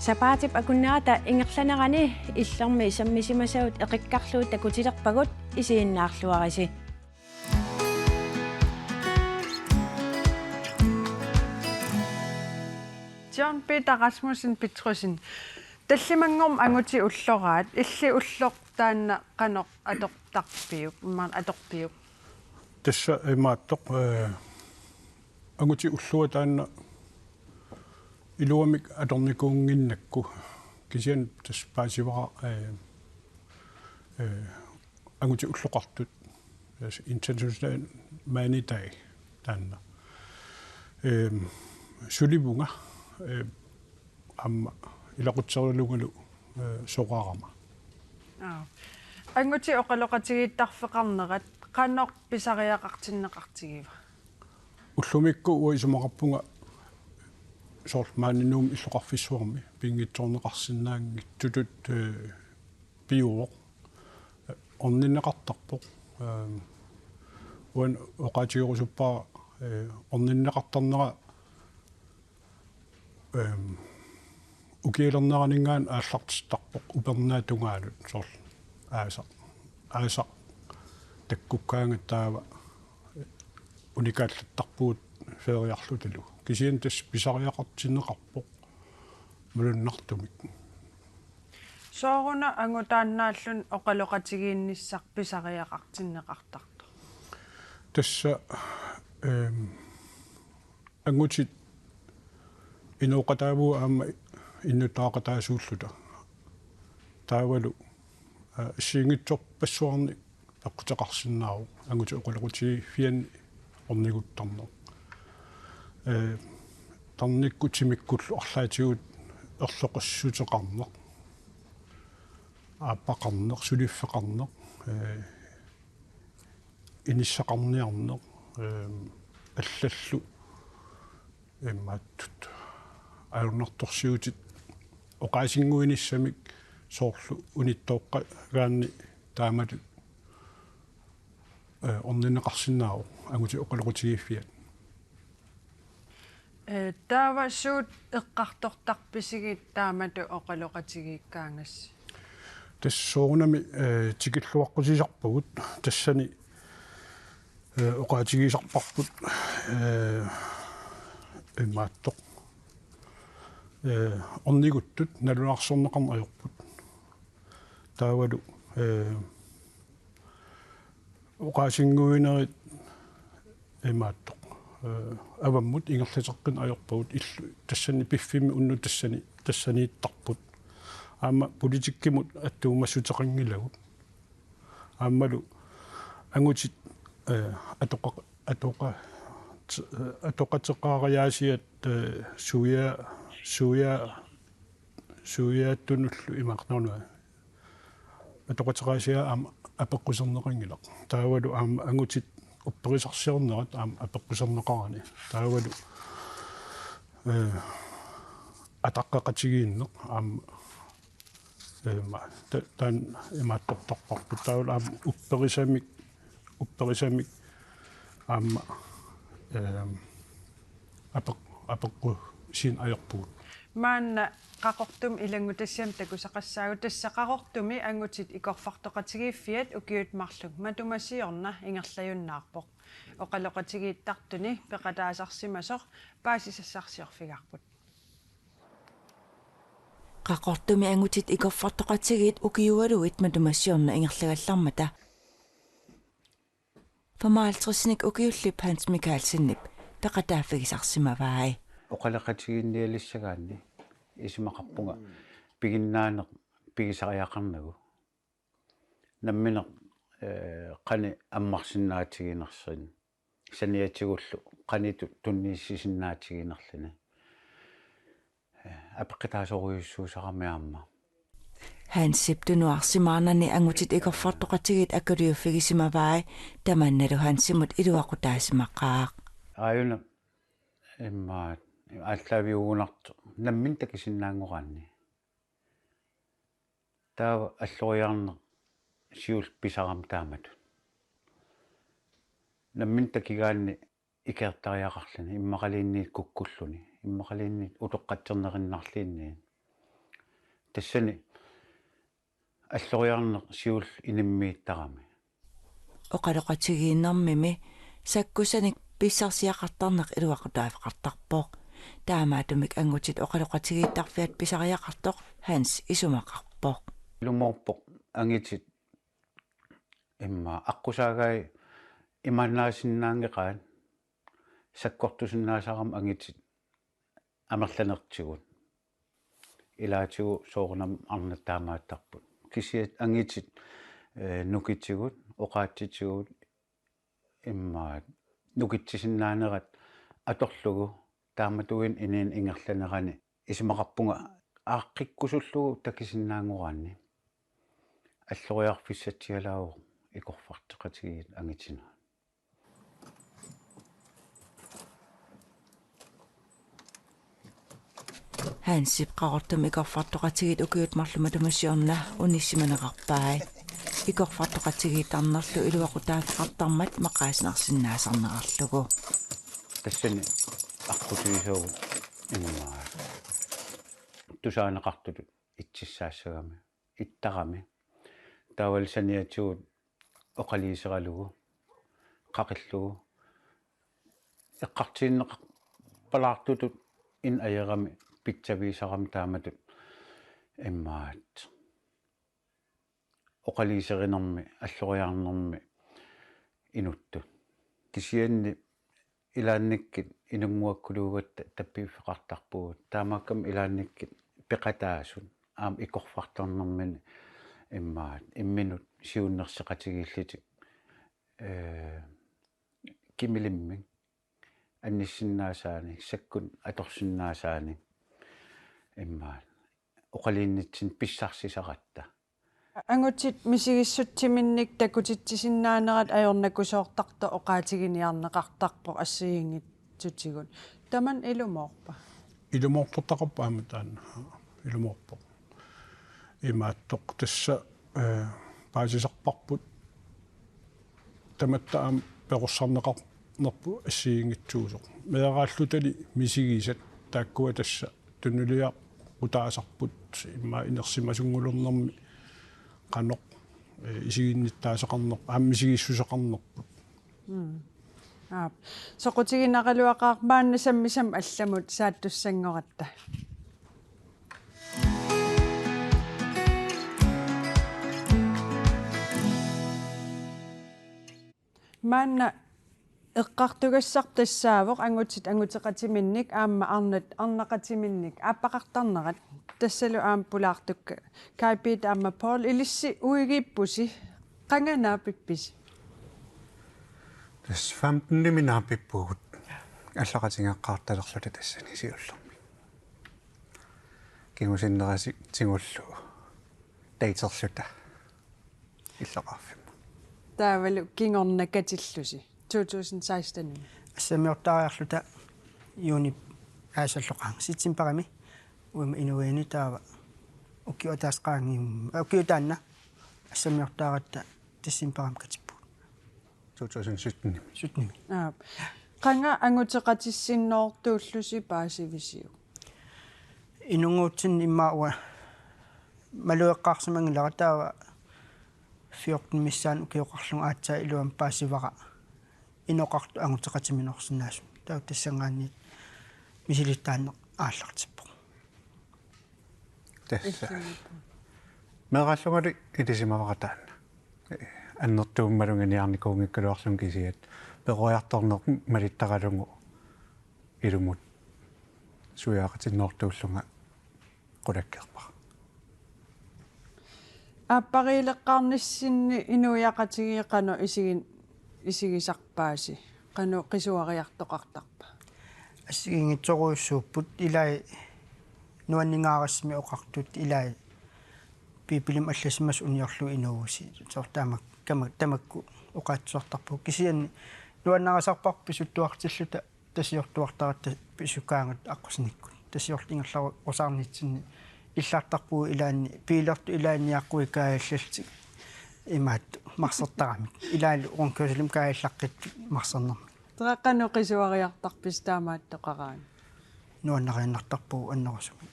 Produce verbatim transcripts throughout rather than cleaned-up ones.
Sapaatip akunnerata ingerlanerani illermi sammisimasavut eqikkarlugit takutilerpagut, isiginnaarluarisi. John Peter Rasmussen Petrussen. Tallimanngormat angutit ulloraat, illit ulloq taanna qanoq atortarpiuk, immaqa atorpiuk? Tassa imaattoq, eh, angutit ullua taanna iluamik atornikuunnginnakku, kisianni tassa paasivara, eh, eh, angutit ulloqartut, eh, International Manny Day taanna. Ehm, sulivunga, eh, aamma ilaqutseriullugu, eh, soraarama. Aap. Angutit oqaloqatigiittarfeqarnerat qanoq pisariaqartinneqartigiva? Ullumikkut uanga isumaqarpunga soorlu maani Nuummi illoqarfissuarmi pinngitsoorneqarsinnaanngitsutut, eh, piuvoq. Orninneqartarpoq. Ehm, uanga oqaatigerusuppara, eh, orninneqartarnera, ehm, ukialerneraninngaanniit aallartittarpoq upernaap tungaanut soorlu aasaq. Aasaq takkukkaangat taava unikaallattarpugut feeriarlutalu. Kisianni tassa pisariaqartinneqarpoq malunnartumik. Sooruna angutaannaalluni oqaloqatigiinnissaq pisariaqartinneqartartoq? Tassa, ehm, angutit inooqataavugut aamma innuttaaqataasuulluta. Taavalu, eh, assigiinngitsorpassuarnik peqquteqarsinnaavoq angutit oqaloqatigiiffianni orniguttarneq. Eh, tarnikkut timikkullu arlaatigut erloqissuteqarneq, aappaqarneq, suliffeqarneq, eh, inissaqarniarneq, ehm, allallu imaattut ajornartorsiutit oqaasinnguinissamik soorlu unittooqqagaanni taamatut, eh, orninneqarsinnaavoq angutit oqaloqatigiiffiat. Eh, taava suut eqqartortarpisigit taamatut oqaloqatigiikkaangassi? Tassa soorunami, eh, tikilluaqqusisarpagut, tassani, eh, oqaatigisarparput, eh, imaattoq, eh, orniguttut nalunaarsorneqarneq ajorput. Taavalu, eh, oqaasinnguinerit imaattoq, eh, avammut ingerlateqqinneq ajorpagut, illu tassani piffimmi unnuk tassani, tassaniittarput. Aamma politikkimut attuumassuteqanngilagut. Aammalu angutit, eh, atoqa-, atoqa-, eh, atoqateqaariaasiat, eh, suia-, suia-, suiaattunullu imaqarnarnua. Atoqateqaasiat aamma apeqquserneqanngilaq. Taavalu aamma angutit upperisarsiornerat aamma apeqquserneqarani. Taavalu, eh, ataqqeqatigiinneq aamma, eh, ma-, ta-, taanna imaattortarparput. Taavalu aamma upperisamik, upperisamik aamma, eh, apeq-, apeqqusiineq ajorpugut. Maanna Qaqortumi ilanngutassiami takusaqassaagut, tassa Qaqortumi angutit ikorfartoqatigiiffiat ukiut marluk matuma siorna ingerlajunnaarpoq. Oqaloqatigiittartuni peqataasarsimasoq paasisassarsiorfigaarput. Qaqortumi angutit ikorfartoqatigiit ukiualuit matuma siorna ingerlagallarmata femoghalvtredsinik ukiullip Hans Mikaelsenip peqataaffigisarsimavai. Oqaloqatigiinnialissagaanni isumaqarpunga piginnaaneq pigisariaqarnagu. Nammineq, eh, qanoq ammarsinnaatiginersoq. Saniatigullu qanoq tu-, tunniussisinnaatiginerluni. Eh, apeqqutaasorujussuusarami aamma. Hansip tunuarsimaarnani angutit ikorfartoqatigiit akiliuffigisimavai, tamannalu Hansimut iluaqutaasimaqaaq. Aajuna immaqa aallaaviugunartoq nammineq takusinnaanngoraanni. Taava alloriarneq siulleq pisarami taamatut. Nammineq takugaanni ikiortariaqarluni, immaqaluunniit kukkulluni, immaqaluunniit utoqqatsernerinnarluunniit. Tassani alloriarneq siulleq inimmiittarami. Oqaloqatigiinnermimi sakkussanik pissarsiaqartarneq iluaqutaafeqartarpoq. Taamaattumik angutit oqaloqatigiittarfiat pisariaqartoq Hans isumaqarpoq. Ilumoorpoq angutit immaqa aqqusaagaat imaannaasinnaanngeqaat sakkortusinnaasarami angutit amerlanertigut. Ilaatigut soorunami arnat taamaattarput. Kisianni angutit, eh, nukitigut, oqaatsitigut, immaqa nukitsisinnaanerat atorlugu, taamatut inuuneq ingerlanerani isumaqarpunga aaqqikkusullugu takusinnaanngoraanni. Alloriarfissatsialaavoq ikorfartoqatigiit angutinerat. Hansip Qaqortumi ikorfartoqatigiit ukiut marluk matuma siorna unissimanerarpai. Ikorfartoqatigiittarnerlu iluaqutaafeqartarmat maqaasinarsinnaasarnerarlugu. Tassani aqqutigisagut immaqa tusaaneqartutut itsissaassagami, ittarami. Taavalu saniatigut oqaluuseralugu, qaqillugu, eqqartuunneqarpalaartutut inuit ajorami pitsavigisarami taamatut immaqa oqaluuserinermi, alloriarnermi inuttut. Kisianni ilaannikkut inunnguakkuluugatta tappiuffeqartarpugut. Taamaakkami ilaannikkut peqataasut aamma ikorfartornermini immaqa imminut siunnersoqatigiillutik, eh, kimilimmik annissinnaasaannik, sakkunik atorsinnaasaannik immaqa oqaluunnitsinnut pissarsisaratta. Angutit misigissutsiminnik takutitsisinnaanerat ajornakusoortartoq oqaatiginiarneqartarpoq assigiinngitsutigut. Tamanna ilumoorpa? Ilumoortortaqarpoq aamma taanna. Ilumoorpoq. Imaattoq tassa, eh, paasisarparput tamatta aamma perorsarneqarnerput assigiinngitsuusoq. Meeraallutali misigisat taakkua tassa tunuliaqutaasarput immaqa inersimasunngulernermi qanoq, eh, isiginnittaasaqarnerput, aamma misigissuseqarnerput. Mm. Aap. Soqutiginaraluaqaaq maanna sammisammi allamut saattussanngoratta. Maanna eqqartugassarput tassaavoq angutit anguteqatiminnik aamma arnat arnaqatiminnik aappaqartarnerat. Tassalu aamma pulaartukka Kai Piita aamma Paul, ilissi uigiippusi, qanga naapippisi? Tassa femtenimi naapippugut. Allaqatigeeqqaartalerluta tassani siullermi. Kingusinnerisi tigullu daterluta illoqarfimmi. Taavalu kingorna katillusi to tusind seksten. Assammiortaariarluta juunip aasalloqaanga septembarimi uima inuiani taava ukiut ataaseq qaangiummat, ukiup taanna assammiortaaratta decembarimi katippugut. To tusind sytten. Sytten. Aap. Qanga anguteqatissinnoortuullusi paasivisiuk? Inunnguutsinni immaqa uanga malugeqqaarsimanngilara, taava fjorten missaani ukioqarlunga aatsaat iluamik paasivara inoqartut anguteqatiminorsinnaasut. Taava tassanngaanniit misilittaarneq aallartippoq. Tassa. Meeraallungali ilisimavara taanna. Annertuumik maluginiarnikuunngikkaluarlunga kisianni peroriartorneq malittaralugu ilumut suiaqatinnoortuullunga qulakkeerpara. Aappariileqqaarnissinni inuiaqatigiit qanoq isigin-, isigisarpaasi? Qanoq qisuariartoqartarpa? Assigiinngitsorujussuupput, ilai nuanningaarassimik oqartut, ilai Biibilimi allassimasut uniorlugit inuuvusi. Soorlu taamak-, kama-, tamakku oqaatigisartarpugut. Kisianni nuannarisarparput pisuttuartilluta tasiortuartaratta pisukaangat aqqusinikkut. Tasiorlu ingerlarusaarnitsinni illartarpugut ilaanni, biilertut ilaanni niaqquit kaajallallutik imaattoq marsertaramik. Ilaallu rundkørseli kaajallaqqittoq marsernermik. Tassa qanoq qisuariartarpisi taamaattoqaraangat? Nuannariinnartarpugut annerusumik.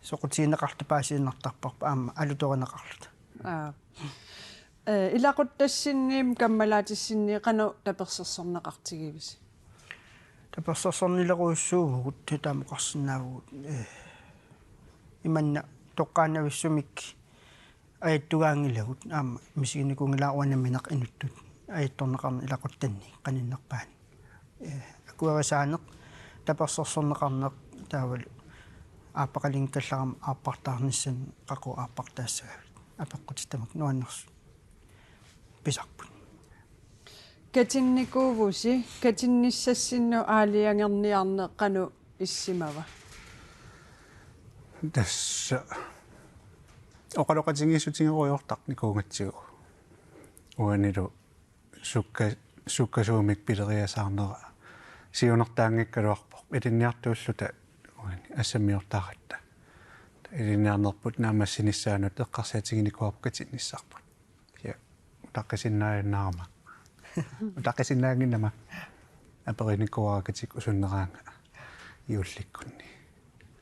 Soqutigineqarluta paasiinnartarparput aamma alutorineqarluta. Aa. Ee, ilaquttassinni kammalaatissinni qanoq tapersersorneqartigivisi? Tapersersornilerujussuuvugut taama oqarsinnaavugut, ee, imanna toqqaannavissumik ajattugaanngilagut aamma misiginikuunngilara uanga nammineq inuttut ajattorneqarneq ilaquttanni qaninnerpaani. Ee, akuerisaaneq, tapersersorneqarneq taavalu aappaqalinngikkallaraama aappartaarnissaanut qaqugu aappartaassagavit apeqqutissat tamakku nuannersut pisarput. Katinnikuuvusi, katinnissassinnut aalajangerniarneq qanoq issimava? Tassa oqaloqatigiissutigerujoortarnikuugatsigu uanilu sukka-, sukkasuumik pileriasaarnera siunertaanngikkaluarpoq ilinniartuulluta uani assammiortaaratta. Ilinniarnerput naammassinissaanut eqqarsaatiginikuuarput katinnissarput. Ja, utaqqisinnaajunnaarama. Utaqqisinnaannginnama aperinikuuara katikkusunneraanga juullikkunni.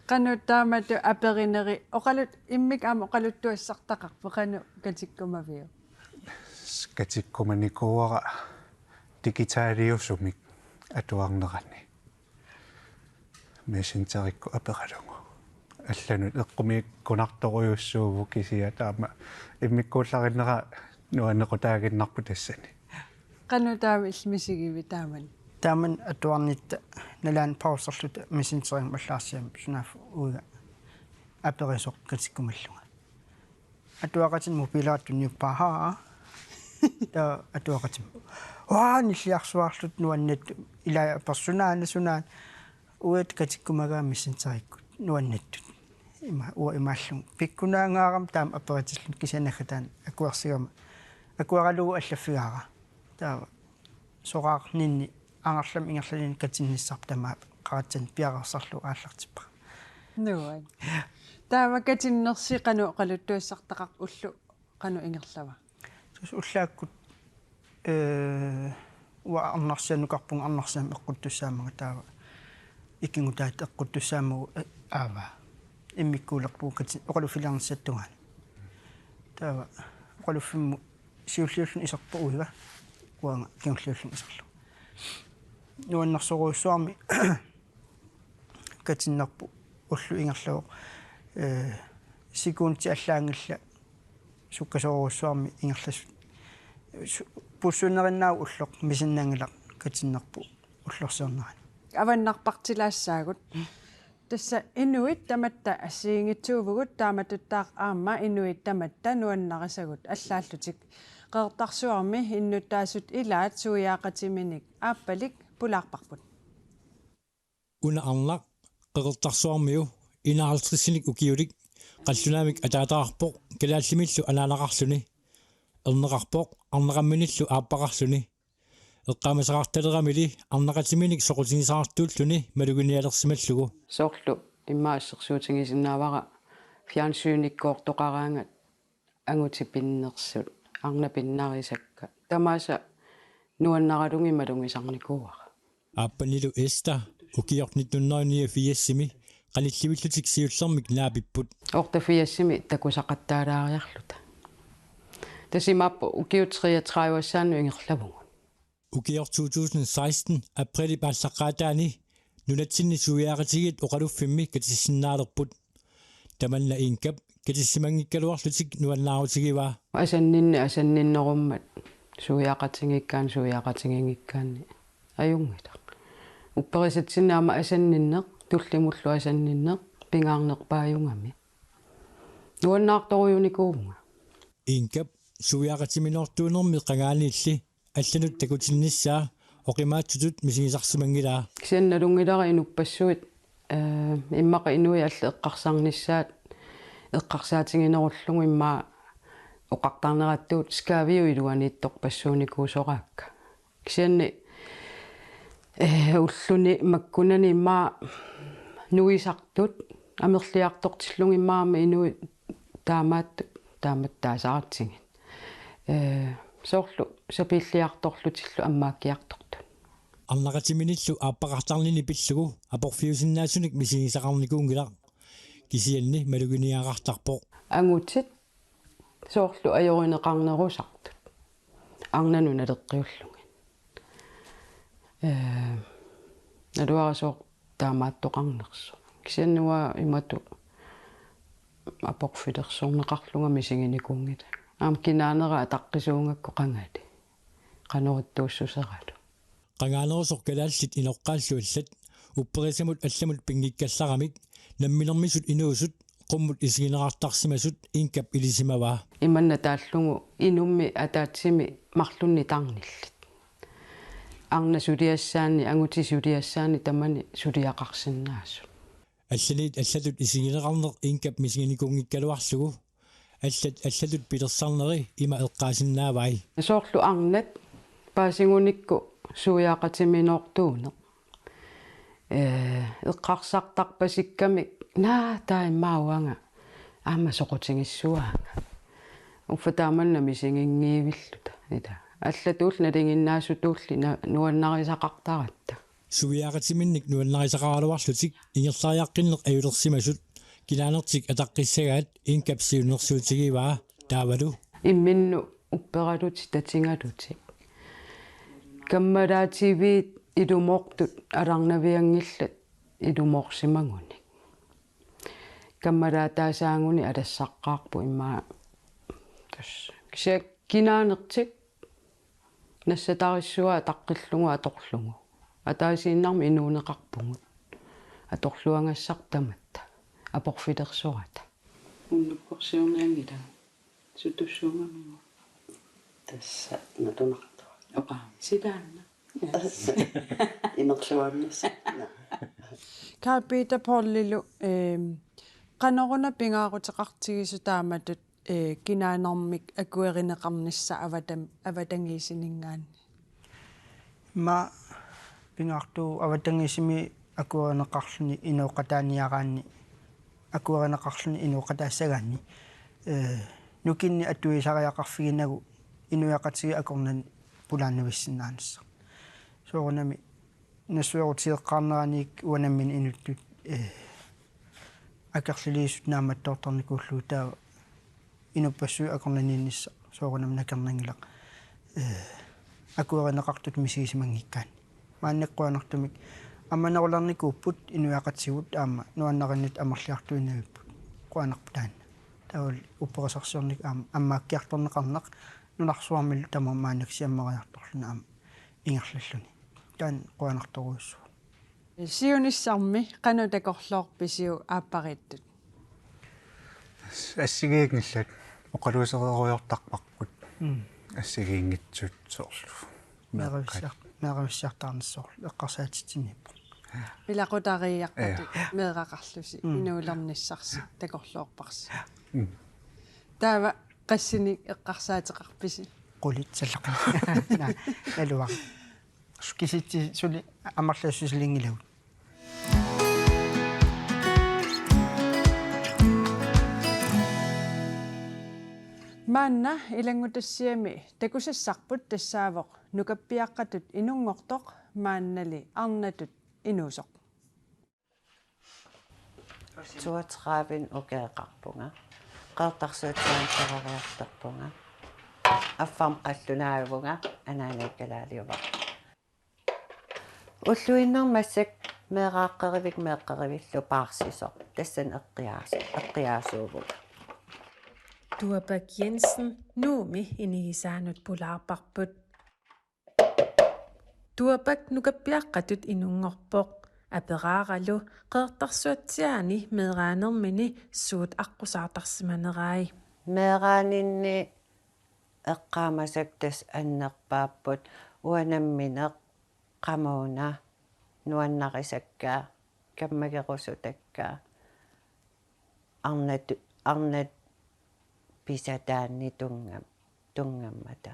Qanoq taamatut aperinerit oqalut-, immikkut aamma oqaluttuassartaqarput, qanoq katikkumaviuk? Katikkumanikuuara digitaliusumik atuarnerani. Messengerikkut aperalugu. Allanut eqqumiikkunartorujussuuvoq kisianni taama immikkuullarinnera nuannequtaaginnarpoq tassani. Qanoq taama illit misigivit taamani? Taamani atuarnitta nalaani pauserluta Messengerimi allagarsiami sunaaffa uiga aperisoq katikkumallunga. Atuaqatinnut mobiilera tunniuppaa. Taava atuaqatinnut. Uaa, nilliarsuarluta nuannattut, ilai apersunaana sunaana. Uanga katikkumagaa Messengerikkut nuannattut. Ima, uanga imaallunga pikkunaangaarama taama aperitillunga kisianni naggataani akuersigama. Akueralugu allaffigaara. Taava soraarninni angerlamut ingerlalinni katinnissarput tamaat qaratsanik piareersarlugu aallartippara. Nuann. Taava katinnersi qanoq oqaluttuassartaqarpa, ulloq qanoq ingerlava? Tassa ullaakkut, ee, uanga arnarsiannukarpunga, arnarsiamik eqquttussaammagu taava. Ikinngutaata eqquttussaammagu, ee, aavaa. Immikkuulerpugut kati-, oqaluffiliarnissatut tungaanut. Taava oqaluffimmut siulliulluni iserpoq uiga. Uanga kingulliullunga iserlunga. Nuannersorujussuarmik katinnerput ulloq ingerlavoq, ee, sekundi allaanngillat sukkasoorujussuarmik ingerlasut. Su-, puussinnerinnaavoq ulloq, misinnanngilaq katinnerput ullorsiornerani. Avannarpartilaassaagut. Tassa inuit tamatta assigiinngitsuuvugut, taamatuttaaq aamma inuit tamatta nuannarisagut allaallutik. Qeqertarsuarmi innuttaasut ilaat suiaaqatiminik aappalik pulaarparput. Una arnaq Qeqertarsuarmiu enoghalvtredsinik ukiulik qallunaamik ataatarpoq kalaallimillu anaanaqarluni. Erneqarpoq arnaqamminillu aappaqarluni. Eqqaamasaqartaleramili arnaqatiminik soqutigisaqartuulluni maluginialersimallugu. Soorlu immaqa assersuutigisinnaavara fjernsynikkoortoqaraangat angutit pinnersut, arnat pinnarisakka. Tamaasa nuannaralugit malugisarnikuuara. Aappanilu Esther ukiorput nitten hundrede niogfirsimi qanillivillutik siullermik naapipput. Otteogfirsimi takusaqattaalaariarluta. Tassa imaappoq ukiut treogtredive-ssaannut ingerlavugut. Ukioq to tusind seksten aprilip aallaqqaataani nunatsinni suiaaqatigiit oqaluffimmi katissinnaalerput. Tamanna Iinkap katissimanngikkaluarlutik nuannaarutigivaa. Asanninneq asanninnerummat suiaaqatigiikkaanni suiaaqatigiinngikkaanni ajunngilaq. Upperisatsinni aamma asanninneq, tulliullugu asanninneq, pingaarnerpaajugami. Nuannaartorujunikuuvunga. Iinkap suiaaqatiminoortuunermi qangaaniilli allanut takutinnissaa oqimaatsutut misigisarsimanngilaa. Kisianni nalunngilara inuppassuit, ee, immaqa inuit allat eqqarsarnissaat eqqarsaatiginerullugu immaqa oqartarnerattut skaaviup iluaniittorpassuunikuusoraakka. Kisianni, ee, ulluni makkunani immaqa nuisartut amerliartortillugit immaqa aamma inuit taamaattut taamattaasaqartigit. Ee, soorlu sapiilliartorlutillu ammaakkiartortut. Arnaqatiminillu aappaqartarnini pillugu aporfiusinnaasunik misigisaqarnikuunngilaq. kisianni maluginiagaqartarpoq. Angutit soorlu ajorineqarnerusartut. Arnanut naleqqiullugit. Ee, naluara sooq taamaattoqarnersoq. Kisianni uanga imatut aporfilersorneqarlunga misiginikuunngilanga. Aamma kinaanera ataqqisuugakku qangali. Qanoq ittuussuseralu. Qangaanerusoq kalaallit inoqqaallu allat upperisamut allamut pinngikkallaramik namminermisut inuusut qummut isigineqartarsimasut Inkap ilisimavaa. Imanna taallugu inummi ataatsimi marlunnik tarnillit. Arnat suliassaanni, angutit suliassaanni tamani suliaqarsinnaasut. Allanit allatut isigineqarneq Inkap misiginikuunngikkaluarlugu. Allat allatut pilersarneri ima eqqaasinnaavai. Soorlu arnat paasigunikku suiaqatiminoortuuneq. Ee, eqqarsartarpasikkamik naa taimma uanga aamma soqutigissuaanga. Uffa taamanna misiginngivilluta. Ila. Allatuulli nalinginnaasutulli na-, nuannarisaqartaratta. Suiaqatiminnik nuannarisaqaraluarlutik ingerlariaqqinneq ajulersimasut kinaanertik ataqqissagaat Inkap siunnersuutigivaa taavalu. Imminnut upperalutik tatigalutik. Kammalaativit ilumoortut alarnavianngillat ilumoorsimagunik. Kammalaataasaagunik alassaqqaarput immaqa tassa. Kisianni kinaanertik nassatarissuaq ataqqillugu atorlugu. Ataasiinnarmik inuuneqarpugut. Atorluagassarput tamatta. Aporfilersorata. Unnukkorsiornianngilagut. Sutussuugamiuk. Tassa natunartoq. Oqa, silaanna. Inersuaannassa. Karl Peter Paulilu, ehm, qanoruna pingaaruteqartigisoq taamatut, eh, kinaanermik akuerineqarnissaq avatam-, avatangiisininngaanniit? Immaqa pingaartuuvoq avatangiisimi akuerineqarluni inooqataaniaraanni, akuerineqarluni inooqataassagaanni, eh, nukinnik atuisariaqarfiginagu inuiaqatigiit akornanni pulaanavissinnaanissaq. Soorunami nassuerutigeqqaarneraniit uanga nammineq inuttut, eh, akerlilisut naammattoortarnikuullugu taava inuppassuit akornanniinnissaq soorunami nakernaanngilaq, eh, akuerineqartutut misigisimanngikkaanni. Maannakkut qujanartumik ammanerulernikuupput inuiaqatigiit aamma nuannarinnut amerliartuinnavipput. Qujanarpoq taanna. Taavalu upperisarsiornikkut aamma ammaakkiartorneqarneq nunarsuarmilu tamaat maannakkut siammariartorluni aamma ingerlalluni. Taanna qujanartorujussuuvoq. Siunissami qanoq takorloorpisiuk aappariittut? Assigiinngillat oqaluusereerujoortarparput. Mm. Assigiinngitsut soorlu. Meeravissiar-, meeravissiartaarnissaat soorlu eqqarsaatitsinniippoq. Ilaqutariiarpatut. Ja. Meeraqarlusi. Mm. Inuulernissarsi takorloorparsi. Mm. Taava qassinik eqqarsaateqarpisi? Qulit sallaqi. Na-, naluara. Kisitsisit suli amerlassusilinngilagut. Maanna ilanngutassiami takusassarput tassaavoq nukappiaqqatut inunngortoq maannali arnatut inuusoq. Toogtredive ukeeqarpunga. Qeqertarsuatsiaani peroriartorpunga. Affarmik qallunaavunga, anaanai kalaaliuvoq. Ulluinnarni massakkut meeraaqqerivik meeqqerivillu paarsisoq. Tassani eqqiaas-, eqqiaasuuvunga. Tuapak Jensen Nuummi inigisaanut pulaarparput. Tuapak nukappiaqqatut inunngorpoq. Aperaaralu Qeqertarsuatsiaani meeraanermini suut aqqusaartarsimanerai. Meeraaninni eqqaamasakka tassa annerpaapput uanga nammineq qamuuna nuannarisakka kammagerusutakka arnat, arnat pisataanni tunngam-, tunngammata.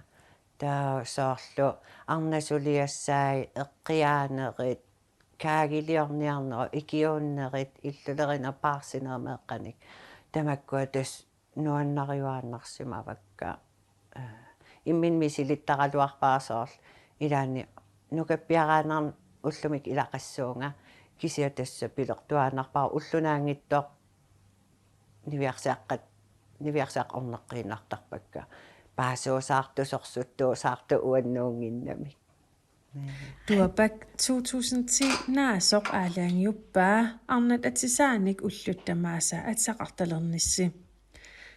Taava soorlu arnat suliassai eqqiaanerit, kaagiliorniarnerit, ikiuunnerit, illulerinerit paarsinerit meeqqanik. Tamakkua tassa nuannariuaannarsimavakka. Eh, imminut misilittaraluarpara soorlu. Ilaanni nukappiaraannarni ullumikkut ilaqassuunga. Kisianni tassa pilertuaannarpara ulloq naanngitsoq niviarsiaqqat, niviarsiaqqat orneqqiinnartarpakka. Paasuusaartut, sorsuttuusaartut uannuunnginnamik. Tuapak to tusind ti naasoq aalajangiuppaa arnat atisaanik ullut tamaasa atisaqartalernissi.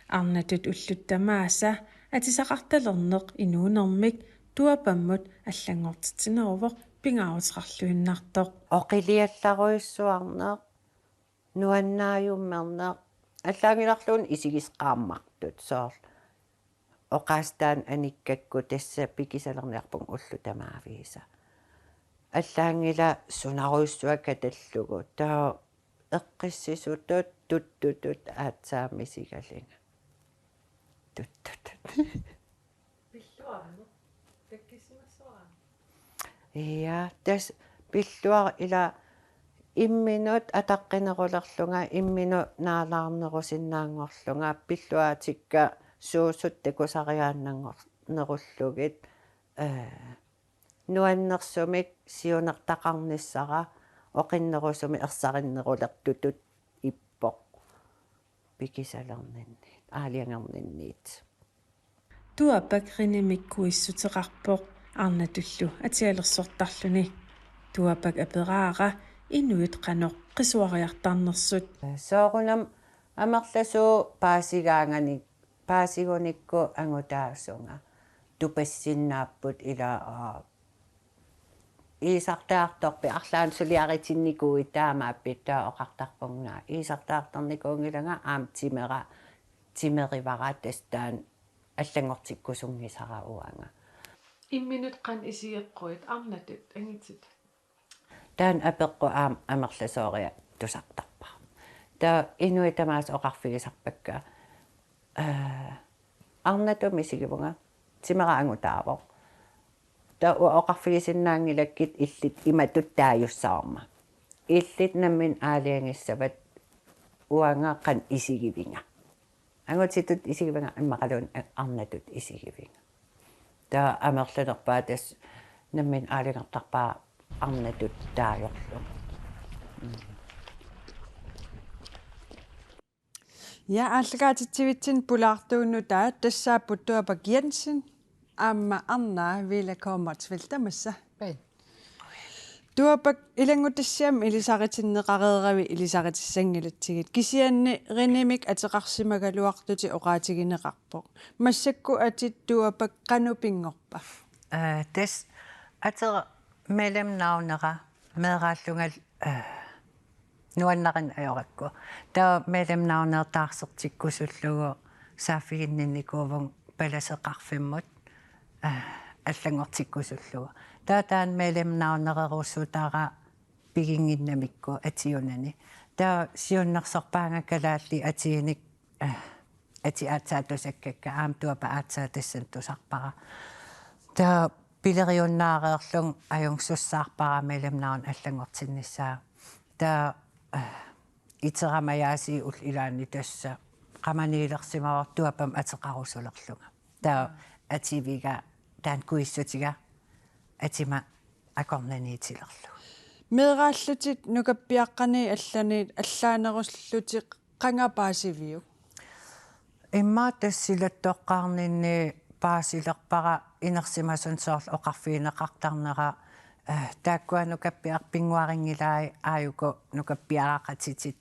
Arnatut ullut tamaasa atisaqartalerneq inuunermik Tuapammut allanngortitsineruvoq pingaaruteqarluinnartoq. Oqiliallarujussuarneq, nuannaajummerneq, allaanngilarluunniit isigisut qaammartut, soorlu oqaaseq taanna anikkakku tassa pikisalerniarpunga ullut tamaaviisa. Allaanngilaq sunarujussuaq katallugu. Taava eqqissisutut tuttutut aatsaat misigalinga. Tuttutut. Pilluarneq. Takkisimassuarami. Ja, tassa pilluaq ila imminut ataqqinerulerlunga, imminut naalaarnerusinnaanngorlunga, pilluaatikka suusut takusariaannanngor-, nerullugit, eh, nuannersumik siunertaqarnissara oqinnerusumik ersarinnerulertutut ippoq pikisalerninniit, aalajangerninniit. Tuapak Rinimik kuissuteqarpoq arnatullu atialersortarluni. Tuapak aperaara inuit qanoq qisuariartarnersut. Soorunami amerlasuut paasigaanganik-, paasigunikku angutaasunga. Tupassinnaapput ila, aa, iisartaartorpit, arlaannik suliaritinnikuuit taamaappit, taava oqartarpunga: Iisartaartornikuunngilanga, aamma timera, timerivara, tassa taanna allanngortikkusunngisara uanga. Imminut qanoq isigeqquit arnatut angititat? Taanna apeqqut aamma amerlasooriartusartarpara. Taava inuit tamaasa oqarfigisarpakka: Aa, arnatut misigivunga, timera angutaavoq. Taava uanga oqarfigisinnaanngilakkit illit imatut taajussavarma. Illit nammineq aalajangissavat, uanga qanoq isigivinga. Angutitut isigivinga immaqaluunniit arnatut isigivinga. Taava amerlanerpaat tassa nammineq aalajangertarpara arnatut taajorlunga. Mm. Ja, aallakaatitsivitsinni pulaartuunnut taava tassaapput Tuapak Jensen aamma arnaa Vila K. Motzfeldt tamassa. Pæn. Tuapak, ilanngutassiami ilisaritinneqareeravit ilisaritissinngilatsigit. Kisianni Rinimik ateqarsimagaluartutit oqaatigineqarpoq. Massakkut atit Tuapak qanoq pinngorpa? Aa, tassa atera mellemnavnera meeraallunga, aa, nuannarineq ajorakku. Taava mellemnavneq taarsertikkusullugu saaffiginninnikuuvunga palaseqarfimmut, aa, allanngortikkusullugu. Taava taanna mellemnavnererussutara piginnginnamikku atiunani. Taava siunnersorpaanga kalaallit atiinik, aa, atit aatsaat tusakkakka, aamma Tuapak aatsaat tassani tusarpara. Taava pileriunnaareerlunga ajornartussaarpara mellemnavn allanngortinnissaa. Taava, aa, iterama aasiit ullut ilaanni tassa qamaniilersimavoq Tuapammik ateqarusulerlunga. Taava ativiga taanna kuissutiga atima akornanniitilerlugu. Meeraallutit nukappiaqqaniit allaniit allaanerullutit qanga paasiviuk? Immaqa tassa silattoqqaarninni paasilerpara inersimasunut, soorlu oqarfigineqartarnera, eh, taakkua nukappiaraq pinnguarinngilaat aajuku nukappiaraqatitit,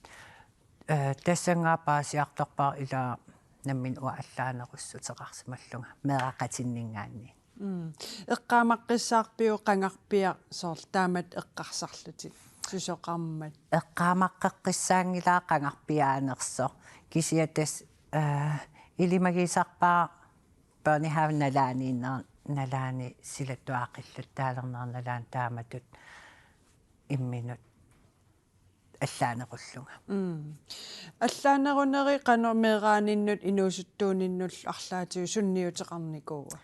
eh, tassanngaanniit paasiartorpara ila nammineq uanga allaanerussuteqarsimallunga meeraqatinninngaanniit. Mm. Eqqaamaqqissaarpiuk qangarpiaq soorlu taamatut eqqarsarlutit susoqarmat? Eqqaamaqqeqqissaanngilara qangarpiaanersoq. Kisianni tassa, eh, ilimagisarpara børnehaven nalaaniinner-, nalaani silattuaqqillugu taalernera nalaani taamatut imminut allaanerullunga. Mm. Allaaneruneri qanoq meeraaninnut inuusuttuuninnullu arlaatigut sunniuteqarnikuua?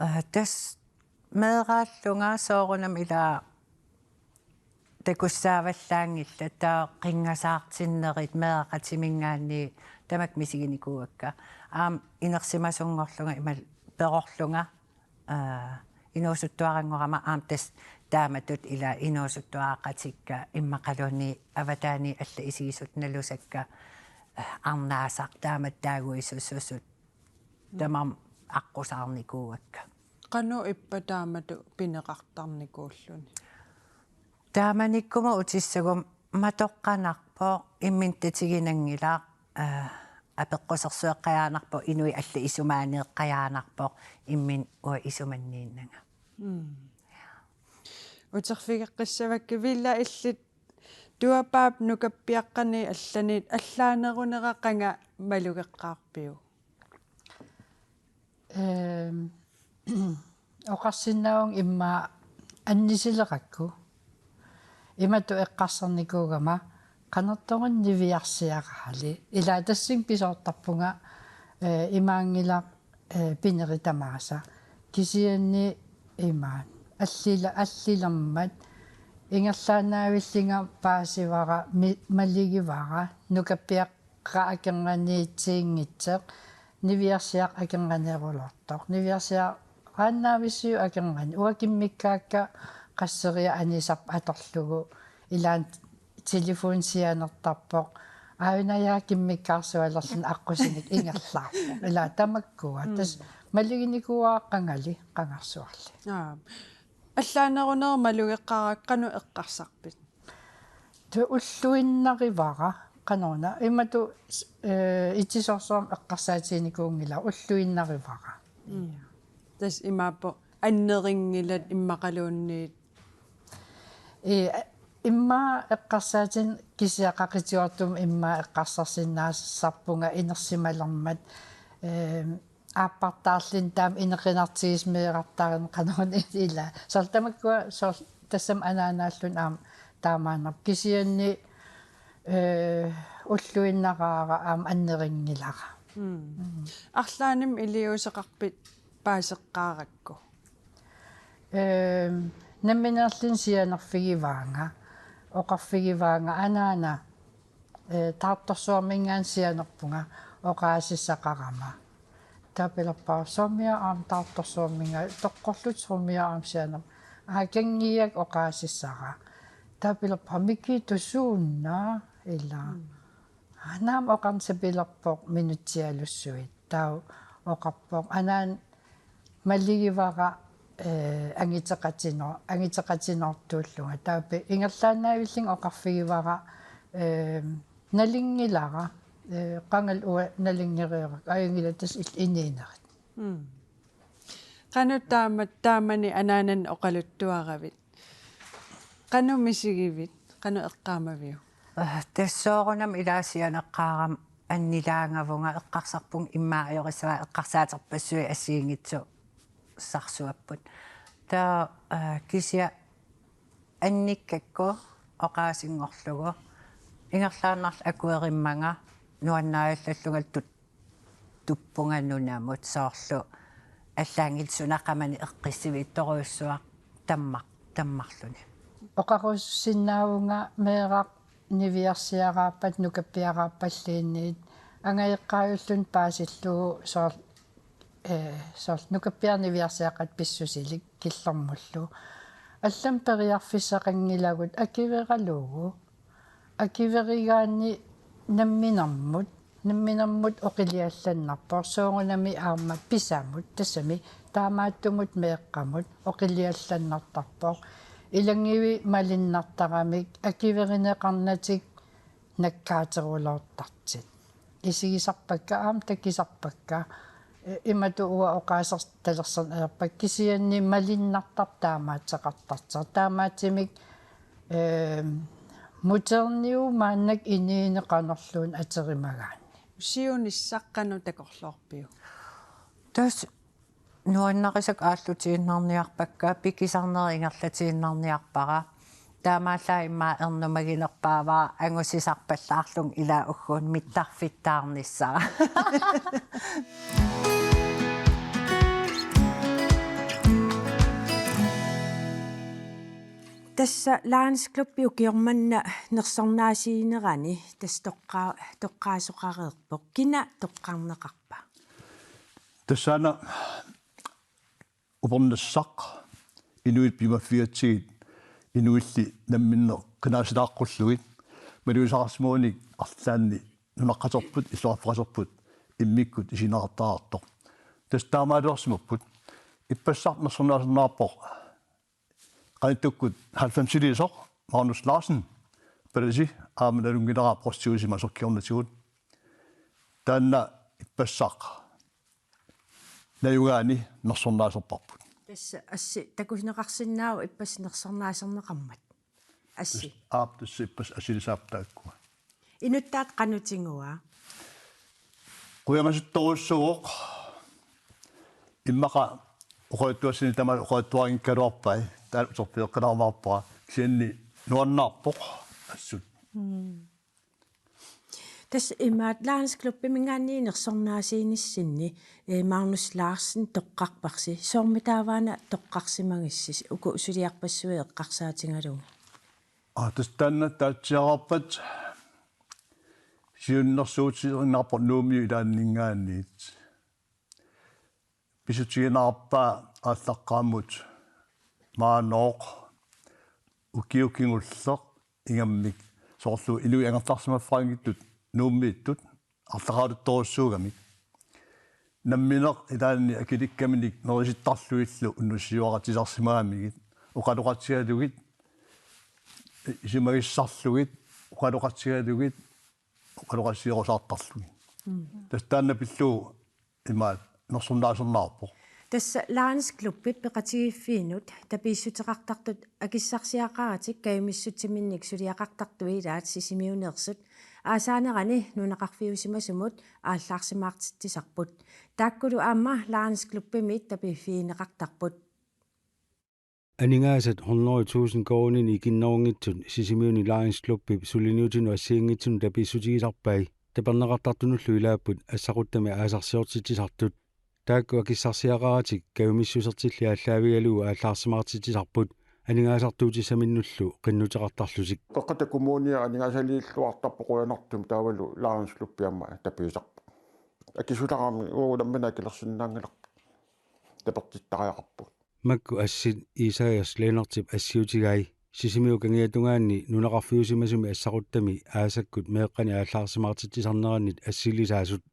Eh, tassa meeraallunga soorunami ila takussaavallaanngillat, taava qinngasaartinnerit meeraqatiminngaanniit tamakku misiginikuuakka. Aamma inersimasunngorlunga imaluunniit perorlunga, aa, inuusuttuaranngorama aamma tassa taamatut ila inuusuttuaraqatikka immaqaluunniit avataaniit allat isigisut nalusakka, arnaasaq taamatut taaguisussusut tamarmik aqqusaarnikuuakka. Qanoq ippa taamatut pineqartarnikuulluni? Taamanikkuma utissaguma matoqqanarpoq, imminut tatiginanngilaq, eh, apeqqusersueqqajaannarpoq, inuit allat isumaaneeqqajaannarpoq, imminut uanga isumanniinnanga. Mm. Uterfigeqqissavakka, Villa, illit Tuapaap nukappiaqqaniit allanit allaanerunera qanga malugeqqaarpiuk? Ehm, oqarsinnaavunga immaqa annisilerakku. Imatut eqqarsarnikuugama qanortoq niviarsiaraali. Ilaa, tassani pisoortarpunga, eh, imaanngilaq, eh, pinerit tamaasa. Kisianni imaat. Allila-, allilermat. Ingerlaannaavillunga paasivara, mi-, maligivara, nukappiaq- qa akornanniit tiinngitsoq, niviarsiaq akornanniiruloortoq. Niviarsiaraannaavissiuk akornanni. Uanga kimmikkaakka qasseriarlunga anisarput atorlugu. Ilaanni telefoni sianertarpoq. Aajuna kimmikkaarsualerluni aqqusineq ingerlaarpoq. Ilaa, tamakkua. Mm. Tassa maluginikuuara qangali, qangarsuarli. Aa. Allaanerunera malugeqqaarakku qanoq eqqarsarpit? Taava ulluinnarivara, qanoruna, imatut, eh, itisoorsuarmik eqqarsaatiginikuunngilanga, ulluinnarivara. Mm. Tassa imaappoq annerinngilat immaqaluunniit. Ee, immaqa eqqarsaatinik kisianni qaqutigoortumik immaqa eqqarsarsinnaassarpunga inersimalermat, eh, aappartaarluni taama inequnartigisumik meerartarneq qanoruna, ilaa. Soorlu tamakkua soorlu tassami anaanaalluni aamma taamaannarpoq. Kisianni, eh, ulluinnaraara aamma annerinngilara. Mm. Mm. Arlaannimi iliuuseqarpit paaseqqaarakku? Ehm, nammineerluni sianerfigivaanga, oqarfigivaanga anaana, eh, taartorsuarminngaanniit sianerpunga oqaasissaqarama. Taava pilerpara: Soormiaa aamma taartorsuarminngaanniit, toqqorlutit soormiaa aamma sianerpunga. Aa, kanngiak oqaasissara. Taava pilerpara: Mikitu, suunna? Ilaa. Mm. Anaana oqarnissaq pilerpoq minutsialussuit. Taava oqarpoq: Anaana maligivara, eh, angiteqatinoo-, angiteqatinoortuullunga. Taava pi-, ingerlaannaavillunga oqarfigivara, eh, nalunngilara, eh, qangali uanga nalunngeriarakku, ajunngilaq, tassa il-, inuunerit. Mm. Qanoq taama-, taamani anaanannut oqaluttuaravit? Qanoq misigivit? Qanoq eqqaamaviuk? Ah, tassa soorunami ilaa sianeqqaarama annilaangavunga, eqqarsarpunga immaqa ajorissavara, eqqarsaaterpassuit assigiinngitsorsuupput. Taava, ah, kisianni annikkakku oqaasinngorlugu ingerlaannarlu akuerimmanga nuannaajallallungalu tut-, tuppunga nunamut, soorlu allaanngilaq suna qamani eqqissivittorujussuaq tamma-, tammarluni. Oqarusussinnaavunga meeraq niviarsiaraappat nukappiaraappalluunniit angajoqqaajulluni paasillugu, soorlu, eh, soorlu nukappiaraq niviarsiaqqat pissusilik killormullu. Allamik periarfissaqanngilagut akueralugu. Akuerigaanni namminermut, namminermut oqiliallannarpoq, soorunami aamma pisamut, tassami taamaattumut meeqqamut oqiliallannartarpoq. Ilanngui malunnartaramik akuerineqarnatik nakkaateruloortartut. Isigisarpakka, aamma takusarpakka, eh, imatut uanga oqaasertalersorneq ajorpakka, kisianni malunnartarpoq taamaattoqartartoq. Taamaattumik, eh, muterniu maannakkut inuuneq qanorluunniit atorumagaanni. Siunissaq qanoq takorloorpiuk? Tassa nuannarisakka aallutiinnarniarpakka, pikisarneq ingerlatiinnarniarpara. Taamaallaat immaqa ernumaginerpaavara angusisarpallaarlunga ilaa ugguuna mittarfittaarnissara. Tassa Lions Club ukioq manna nersornaasiinerani tassa toqqa-, toqqaasoqareerpoq. Kina toqqarneqarpa? Tassaana upernassaq, inuit piumaffigatsigit, inuilli namminneq qinaasilaaqqullugit, malugisaqarsimavoq arlaanni nunaqqaterput, illoqarfeqaterput immikkut isigineqartariaqartoq. Tassa taamaalersimapput. Ippassaq nersornaaserneqarpoq qanittukkut halvfemsiliisoq Magnus Larsen, palasi, aamma nalunngilara provstiusima soqqiornatigut. Taanna ippassaq najugaani nersornaaserparput. Tassa assi takusineqarsinnaavoq ippassaq nersornaaserneqarmat. Assi. Aap, tassa ippassaq assilisaappat taakkua. Inuttaat qanoq tiguaa? Qujamasuttorujussuuvoq. Immaqa oqaluttuassani tamaat oqaluttuarinngikkaluarpai. Taanna uterfigeqqilaarumaarpara. Kisianni nuannaarpoq assut. Mm. Tassa imaat Lions Clubiminngaanniit nersornaasiinissinni, eh, Magnus Larsen toqqarparsi. Soormitaava una toqqarsimagissi uku suliarpassuit eqqarsaatigalugit? Aa, tassa taanna taatsiararpat siunnersuutigiinnarpoq Nuummiut ilaanninngaanniit. Pissutiginarpaa aallaqqaammut maanooq ukioq kingulleq ingammik soorlu inuit angerlarsimaffeqanngitsut Nuummiittut arlaqaruttorujussuugamik. Nammineq ilaanni akilikkaminik nerisittarlugillu unnussiuaqatisarsimagamigit, oqaloqatigalugit, isumagissarlugit, oqaloqatigalugit, oqaloqatigerusaartarlugit. Mm. Tassa taanna pillugu imaat nersornaaserneqarpoq. Tassa Lions Clubip peqatigiiffiinut tapiissuteqartartut akissarsiaqaratik kajumissutsiminnik suliaqartartut ilaat Sisimiuneersut aasaanerani nunaqarfiusimasumut aallaarsimaartitsisarput. Taakkulu aamma Lions Clubimit tapiiffigineqartarput. Aningaasat hundrede tusind koruuninik ikinnerunngitsut Sisimiuni Lions Clubip suliniutinut assigiinngitsunut tapiissutigisarpai taperneqartartunullu ilaapput assaquttami aasarsiortitsisartut. Taakku akissarsiaqaratik kajumissusertillit aallaavigalugu aallaarsimaartitsisarput aningaasartuutissaminnullu qinnuteqartarlutik. Qeqqata Kommunia aningaasaliilluartarpoq qujanartumik taavalu Lions Clubi aamma tapiisarpoq. Akisularami uagut nammineq akilersinnaanngilarput. Tapertittariaqarpugut. Makku assit Isaias Lennartip assiutigai Sisimiut kangiatungaanni nunaqarfiusimasumi assaquttami aasakkut meeqqanik aallaarsimaartitsisarnerannit assilisaasut.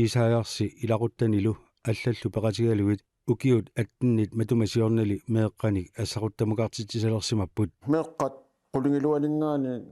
Isaiasi ilaquttanilu allallu peqatigalugit ukiut attenit matuma siornali meeqqanik assaquttamukartitsisalersimapput. Meeqqat qulingiluaninngaanniit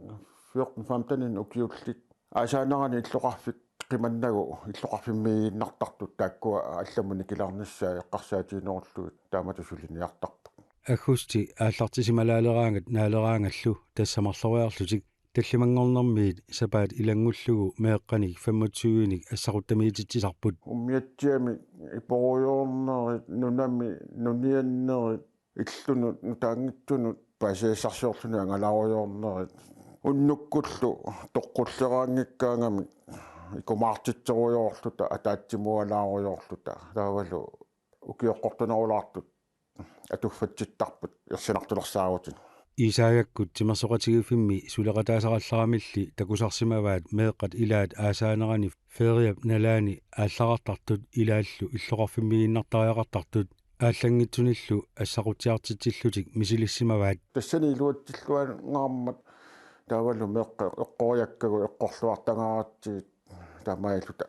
fjorten femten ukiullit aasaanerani illoqarfik qimannagu illoqarfimmiiginnartartut taakkua allamut nikilaarnissaat eqqarsaatiginerullugit taamatut suliniartarput. Aggusti aallartisimalaaleraangat naaleraangallu tassa marloriarlutik tallimanngornermiit sapaat ilanngullugu meeqqanik femogtyvenik assaquttamiititsisarput. Umiatsiami iporujoornerit, nunami nuniannerit, illunut nutaanngitsunut paasisassarsiorluni angalaarujoornerit, unnukkullu toqqulleraanngikkaangamik ikumaartitserujoorluta, ataatsimualaarujoorluta, taavalu ukioqqortunerulaartut atuffatsittarput ersinartulersaarutinik. Isaiakkut timersoqatigiiffimmi suleqataasarallaramilli takusarsimavaat meeqqat ilaat aasaanerani feriap nalaani aallarartartut ilaallu illoqarfimmiiginnartariaqartartut aallanngitsunillu assaqutsiartitsillutik misilissimavaat. Tassani iluatsilluanngaarmat taavalu meeqqat eqqoriakkagut eqqorluartangaaratsigit taamaalilluta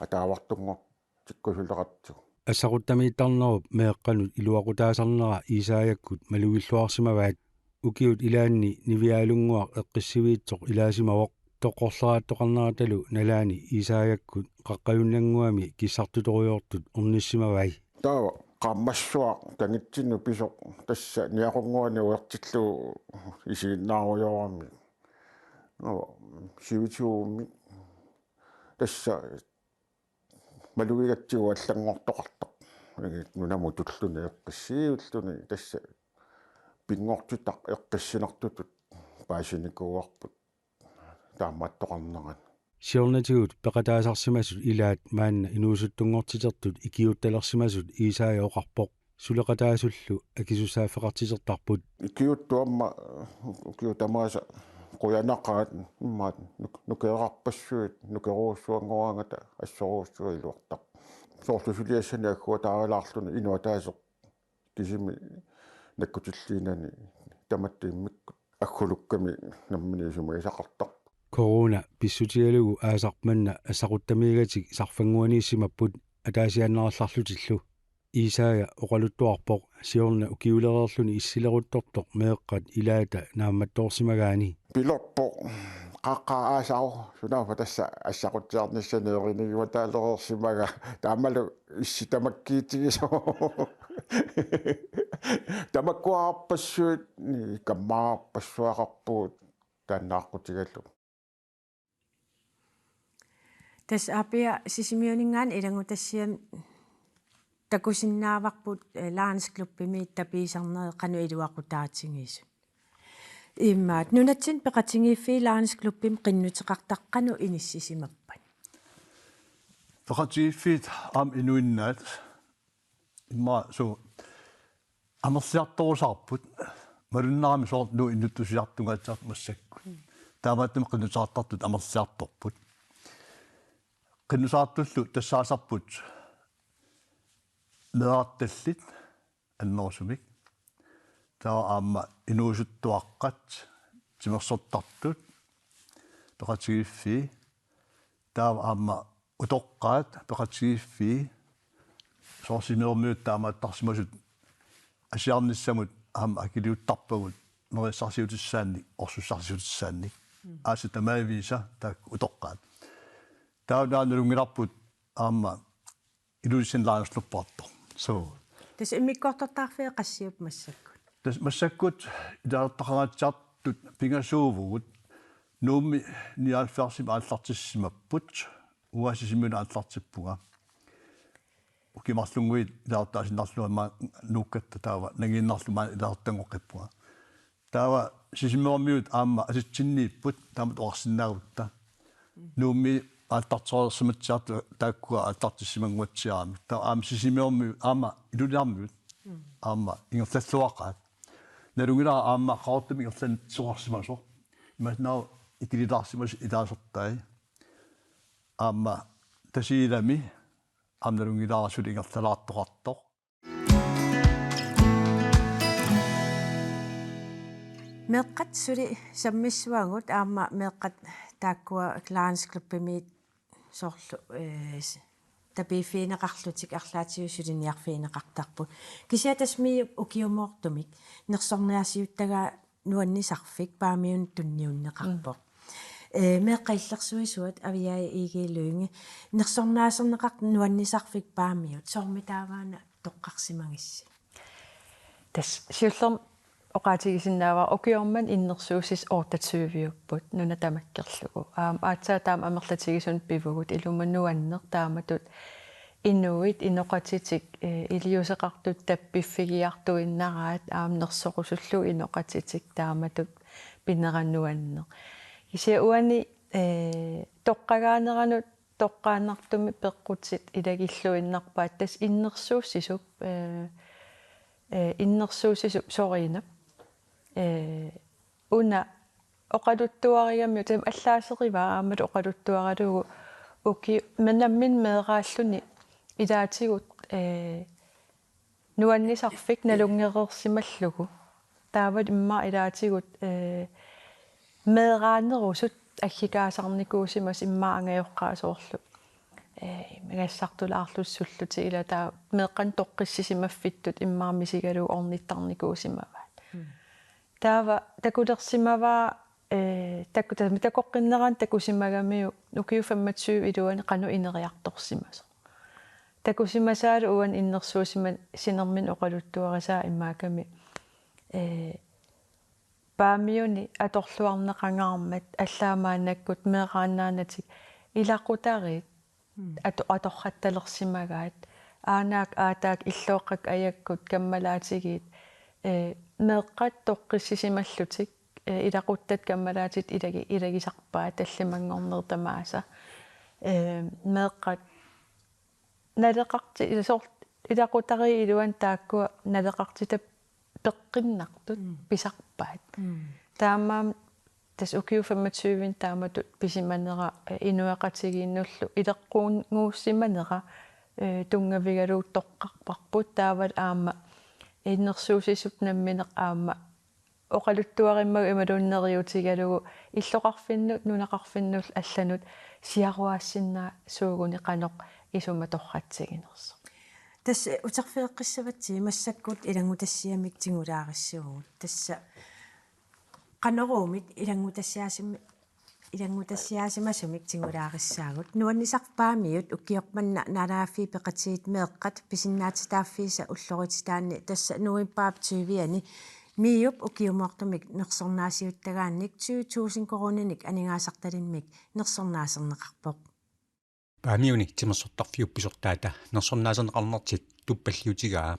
ataavartunngortikkusuleqatsigu. Assaquttamiittarnerup meeqqanut iluaqutaasarnera Isaiakkut malugilluarsimavaat. Ukiut ilaanni Niviaalunnguaq Eqqissiviitsoq ilaasimavoq. Toqqorleraattoqarneratalu nalaani Isaiakkut Qaqqajunnannguami kissartutorujoortut ornissimavai. Taava qaammassuaq kangitsinnut pisoq tassa niaqunnguani uertillugu isiginnaarujoorami. Nå, sivisuumi tassa malugigatsigu allanngortoqartoq. Nunamut tulluni eqqissiivilluni tassa pinngortitaq eqqissinartutut paasinikuuarput taamaattoqarnerani. Siornatigut peqataasarsimasut ilaat maanna inuusuttunngortitertut ikiuuttalersimasut Isaias oqarpoq suleqataasullu akisussaaffeqartitertarput. Ikiuuttut aamma ukiut tamaasa qujanaqaat immaqa nuk-, nukeerarpassuit nukerujussuanngoraangata assorujussuaq iluartarpoq. Soorlu suliassani agguataarilaarluni inuk ataaseq kisimi nakkutilliinani tamatta immikkut aggulukkami nammineq isumagisaqartarpoq. K Corona pissutigalugu aasaq manna assaquttamiigatik sarfannguaniissimapput ataasiaannarallarlutillu. Isaaja oqaluttuarpoq siorna ukiulereerluni issileruttortoq meeqqat ilaata naammattoorsimagaani. Pilerpoq qaqqaa aasaq sunaaffa tassa assaqutsiarnissani erinigivataalereersimaga taamalu issi tamakkiitigisoq. Tamakkuarpassuit kammaarpassuaqarpugut taanna aqqutigalugu. Tassa Aapia Sisimiuninngaanniit ilanngutassiami takusinnaavarput, eh, Lions Klubbimi tapiisarnerit qanoq iluaqutaatigisut. Immaqa nunatsinni peqatigiiffiit Lions Klubbimi qinnuteqartaqatit qanoq inissisimappat? Peqatigiiffiit aamma inuinnaat immaqa suu amerliartorusaarput, malunnarami soorlu Nuup inuttusiartugaatsaat massakkut. Taamaattumik qinnuteqartartut amerliartorput. Qinnuteqartullu tassaasarput meerartallit annerusumik. Taava aamma inuusuttuaqqat, timersortartut, peqatigiiffii. Taava aamma utoqqaat peqatigiiffii, soorlu Sisimiormiut taamaattarsimasut asiarnissamut aamma akiliuttarpagut nerisassarsiutissaannik, orsussarsiutissaannik. Mm. Aasiit tamaviisa taakku utoqqaat. Taava nalunngilarput aamma Ilulissani Lions Klubbertoq. So. Tassa immikkoortortaqarfiit qassiupput massakkut? Tassa massakkut ilaasortaqangaatsiartut pingasuuvugut. Nuummi nioghalvfjerdsimi aallartissimapput. Uanga Sisimiuni aallartippunga. Ukiut marlunnguit ilaasortaasinnarlunga maani Nuukkatta, taava nangiinnarlu maani ilaasortanngoqqippunga. Taava Sisimiormiut aamma asitsinniipput, taamatut oqarsinnaagutta. Nuummi aallartereersimatsiartut taakkua aallartissimannguatsiaramik. Taava aamma Sisimiormiut aamma Ilulissarmiut aamma ingerlalluaqaat. Nalunngilara aamma Qaqortumi ingerlanneqarsimasoq. Imaassinnaavoq ikililaarsimasut ilaasortai. Aamma Tasiilami aamma nalunngilara suli ingerlalaartoqartoq. Meeqqat suli sammissuagut aamma meeqqat taakkua Lions Klubbimi soorlu, eh, s-, tapiiffigineqarlutik arlaatigut suliniarfigineqartarput. Kisianni tassa MIO-p ukiumoortumik nersornaasiuttagaa nuannisarfik Paamiunut tunniunneqarpoq. Mm. Eh, Meeqqat Illersuisuat Aviaja Egede Lynge, nersornaaserneqartoq nuannisarfik Paamiut, soormitaava una toqqarsimagissi? Tassa siullermik oqaatigisinnaavara ukioq manna innersuussisut otteogtyveupput nuna tamakkerlugu. Aamma aatsaat taama amerlatigisumik pivugut, ilumut nuanneq taamatut inuit, inoqatitik, eh, iliuuseqartut tappiffigiartuinnaraat aamma nersorusullugu inoqatitik, taamatut pineq nuanneq. Kisianni uani, eh, toqqagaaneranut toqqaannartumik peqqutit ilagilluinnarpaat, tassa innersuussisup, eh, eh, innersuussisup Soriinap, eh, una oqaluttuarigamiuk, taama allaaserivaa aamma oqaluttuaralugu uki-, nammineq meeraalluni ilaatigut, eh, nuannisarfik nalunngereersimallugu. Taava immaqa ilaatigut, eh, meeraanerusut aggikaasarnikuusimasut immaqa angajoqqaat soorlu, eh, imagassaartulaarlutik sullutik, ila taava meeqqanik toqqissisimaffittut immaqa misigalugu ornittarnikuusimavaat. Mm. Taava takulersimavaa, eh, taku-, taama takoqqinnerani takusimagamiuk ukiut femogtyve iluani qanoq ineriartorsimasoq. Takusimasaalu uani innersuussima-, sinermini oqaluttuarisaa immaqami, eh, Paamiuni atorluarneqangaarmat allaat maannakkut meeraannaanatik ilaqutariit Mm. ato-, atorrattalersimagaat. Aanaak aataak, illooqqak ajakkut, kammalaatigiit, eh, meeqqat toqqissisimallutik, eh, ilaquttat kammalaatitit ilagi-, ilagisarpaat tallimanngornerit tamaasa. Eh, meeqqat naleqarti-, ila soorlu ilaqutariit iluanni taakkua naleqartitap peqqinnartut Mm. pisarpaat. Mm. Taamaammat tassa ukiut femogtyve taamatut pisimanera, eh, inuiaqatigiinnullu ileqqunnguussimanera, eh, tunngavigalugu toqqarparput, taavalu aamma innersuussisup nammineq aamma oqaluttuarimmagu imaluunniit neriuutigalugu illoqarfinnut nunaqarfinnullu allanut siaruaassinnaasuuguni qanoq isuma torratsiginersoq. Tassa uterfigeqqissavatsigit massakkut ilanngutassiamik tigulaarissaagut. Tassa Qanoruumik ilanngutassiaasimi-, ilanngutassiaasimasumik tigulaarissaagut. Nuannisarfik Paamiut ukioq manna Naalagaaffiit Peqatigiit meeqqat pisinnaatitaaffiisa ullorititaanni tassa novembarip tyviani MIO-p ukiumoortumik nersornaasiuttagaannik tyve tusind koruuninik aningaasartalimmik nersornaaserneqarpoq. Paamiuni timersortarfiup pisortaata nersornaaserneqarnertik tuppalliutigaa.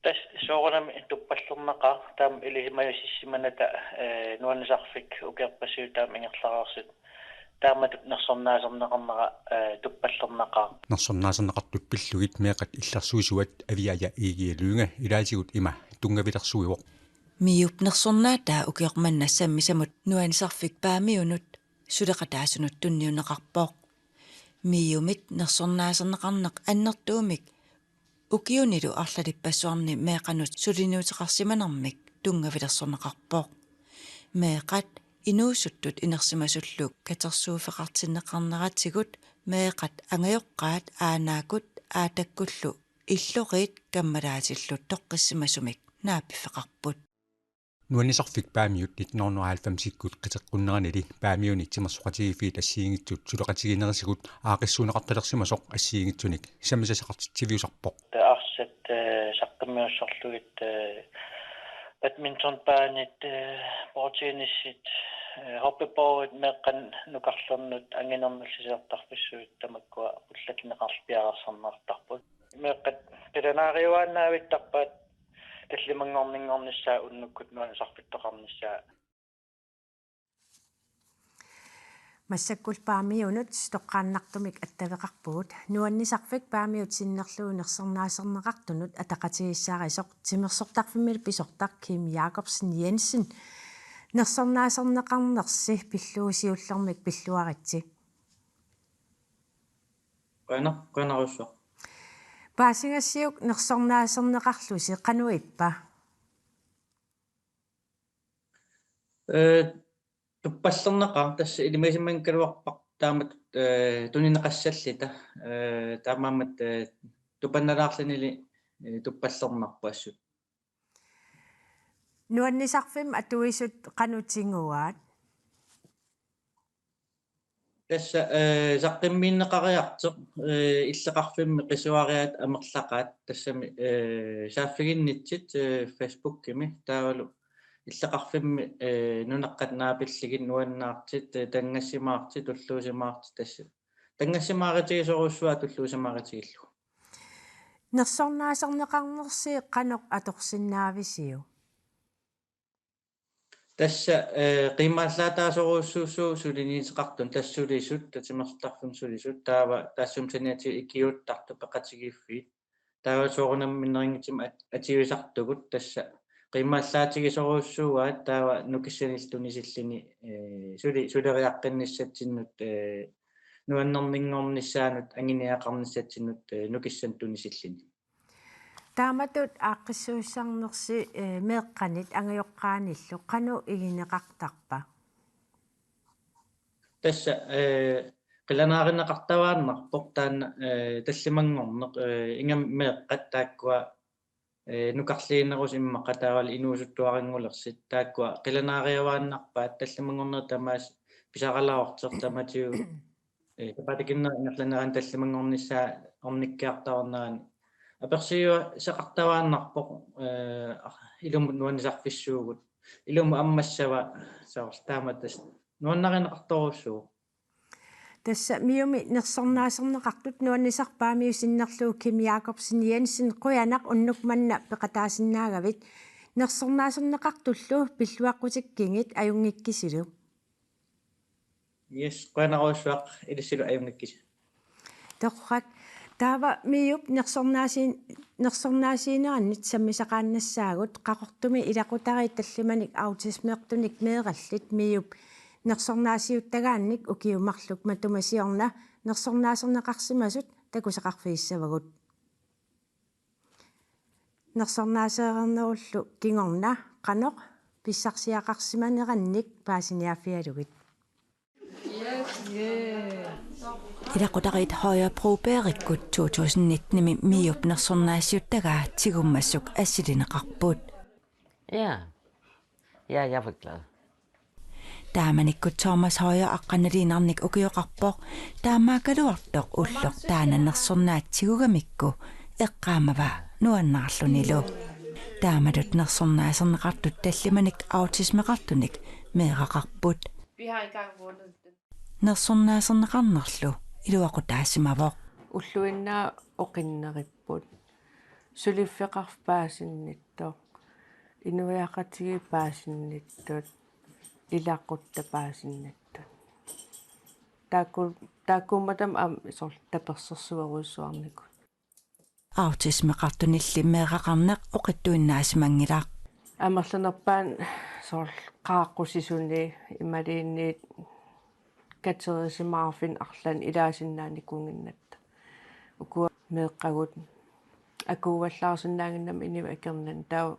Tassa soorunami tuppallernaqaaq taama ilisimajusissimanata, eh, nuannisarfik ukiorpassuit taama ingerlareersut. Taamatut nersornaaserneqarnera, eh, tuppallernaqaaq. Nersornaaserneqartut pillugit meeqqat illersuisuat Aviaja Egede Lynge ilaatigut ima tunngavilersuivoq. MIO-p nersornaataa ukioq manna sammisamut nuannisarfik Paamiunut suleqataasunut tunniunneqarpoq. MIO-mit nersornaaserneqarneq annertuumik ukiunilu arlalippassuarni meeqqanut suliniuteqarsimanermik tunngavilersorneqarpoq. Meeqqat inuusuttut inersimasullu katersuuffeqartinneqarneratigut meeqqat angajoqqaat aanaakkut aattakkullu illoriit kammalaatillu toqqissimasumik naapiffeqarput. Nuannisarfik Paamiut nitten hundrede og halvfemsikkut qiteqqunneranili Paamiuni timersoqatigiiffiit assigiinngitsut suleqatigiinnerisigut aaqqissuunneqartalersimasoq assigiinngitsunik sammisaqartitsiviusarpoq. Arsaq, eh, saqqummiussorlugit, eh, badmintonbanit, eh, bordtennisit, eh, hoppeboardit meeqqanut nukarlernut anginermillu siortarfissuit tamakkua ullatinneqarlu piareersarneqartarput. Meeqqat qilanaariuaannaavittarpaat tallimanngorninngornissaa unnukkut nuannisarfittoqarnissaa. Massakkullu Paamiunut toqqaannartumik attaveqarpugut. Nuannisarfik Paamiut sinnerlugu nersornaaserneqartunut ataqatigiissaarisoq timersortarfimmilu pisortaq Kim Jakobsen Jensen. Nersornaaserneqarnersi pillugu siullermik pilluaritsi. Qujanaq-, qujanarsuaq. Paasigassiuk nersornaaserneqarlusi qanoq ippa? Eh, tuppallernaqaaq tassa ilimagisimanngigaluarpara taamatut, eh, tunineqassalluta, eh, taamaammat, eh, tupannalaarlunili, eh, tuppallernarpoq assut. Nuannisarfimmi atuisut qanoq tiguaat? Tassa, eh, saqqummiunneqariartoq, eh, illoqarfimmi qisuariaat amerlaqaat tassami, eh, saaffiginnitsit, eh, Facebookimi taavalu illoqarfimmi, eh, nunaqqat naapillugit nuannaartut, eh, tanngassimaartut, tulluusimaartut tassa. Tanngassimaarutigisorujussuuaat tulluusimaarutigillugu. Nersornaaserneqarnersi qanoq atorsinnaavisiuk? Tassa, eh, qiimaallaataasorujussuussaaq suliniuteqartut tassa sulisut, timersortarfimmi sulisut, taava taassuma saniatigut ikiuuttartut peqatigiiffiit. Taava soorunami minnerunngitsumik at-, atuisartugut tassa qiimaallaatigisorujussuuaat taava nukissanillu tunisilluni, eh, suli-, suleriaqqinnissatsinnut, eh, nuannerninngornissaanut anguniagaqarnissatsinnut, eh, nukissanut tunisilluni. Taamatut aaqqissuussisarnersi, eh, meeqqanit angajoqqaanillu qanoq igineqartarpa? Tassa, eh, qilanaarineqartavaannarpoq taanna, eh, tallimanngorneq, eh, ingammik meeqqat taakkua, eh, nukarliinerusut immaqa taavalu inuusuttuaranngulersut taakkua qilanaariuaannarpaat tallimanngorneq tamaasa pisaralaartoq tamatigut, eh, sapaatip akunnera ingerlanerani tallimanngornissaa ornikkiartornerani apersuisoqartavaannarpoq, eh, ilumut nuannisarfissuugut. Ilumut ammassava soorlu taamatut nuannarineqartorujussuuvoq. Tassa MIO-mi nersornaaserneqartut nuannisarfik Paamiut sinnerlugu Kim Jakobsen Jensen, qujanaq unnuk manna peqataasinnaagavit. Nersornaaserneqartullu pilluaqqutikkikkit ajunngikkisilu. Yes, qujanarsuaq ilissilu ajunngikkisi. Torrak, taava MIO-p nersornaasiin-, nersornaasiinerannit sammisaqaannassaagut, Qaqortumi ilaqutariit tallimanik autismeertunik meerallit MIO-p nersornaasiuttagaannik ukiut marluk matuma siorna nersornaaserneqarsimasut takusaqarfigissavagut. Nersornaasereernerullu kingorna qanoq pissarsiaqarsimanerannik paasiniaaffigalugit. Ilaqutariit Høyer Brobergikkut to tusind nitten-imi MIO-p nersornaasiuttagaa tigummassuk assilineqarput. Ja. Ja, jeg var glad. Taamanikkut Thomas Høyer aqqanaliinnarnik ukioqarpoq, taamaakkaluartoq ulloq taanna nersornaat tigugamikku eqqaamavaa nuannaarlunilu. Taamatut nersornaaserneqartut tallimanik autismeqartunik meeraqarput. Vi har engang vundet den. Nersornaaserneqarnerlu iluaqutaasimavoq. Ulluinnaa oqinneripput. Suliffeqarfik paasinnittoq. Inuiaqatigiit paasinnittut. Ilaquttat paasinnittut. Taakku-, taakkuummatami aamma soorlu tapersersuerujussuarnikut. Autismeqartunilli meeraqarneq oqittuinnaasimanngilaq. Amerlanerpaat soorlu qaaqqusisuni imaluunniit katerisimaarfinni arlaanni ilaasinnaanikuunnginnatta. Ukua meeqqagut akuuvallaarsinnaannginnami inuit akornanni taava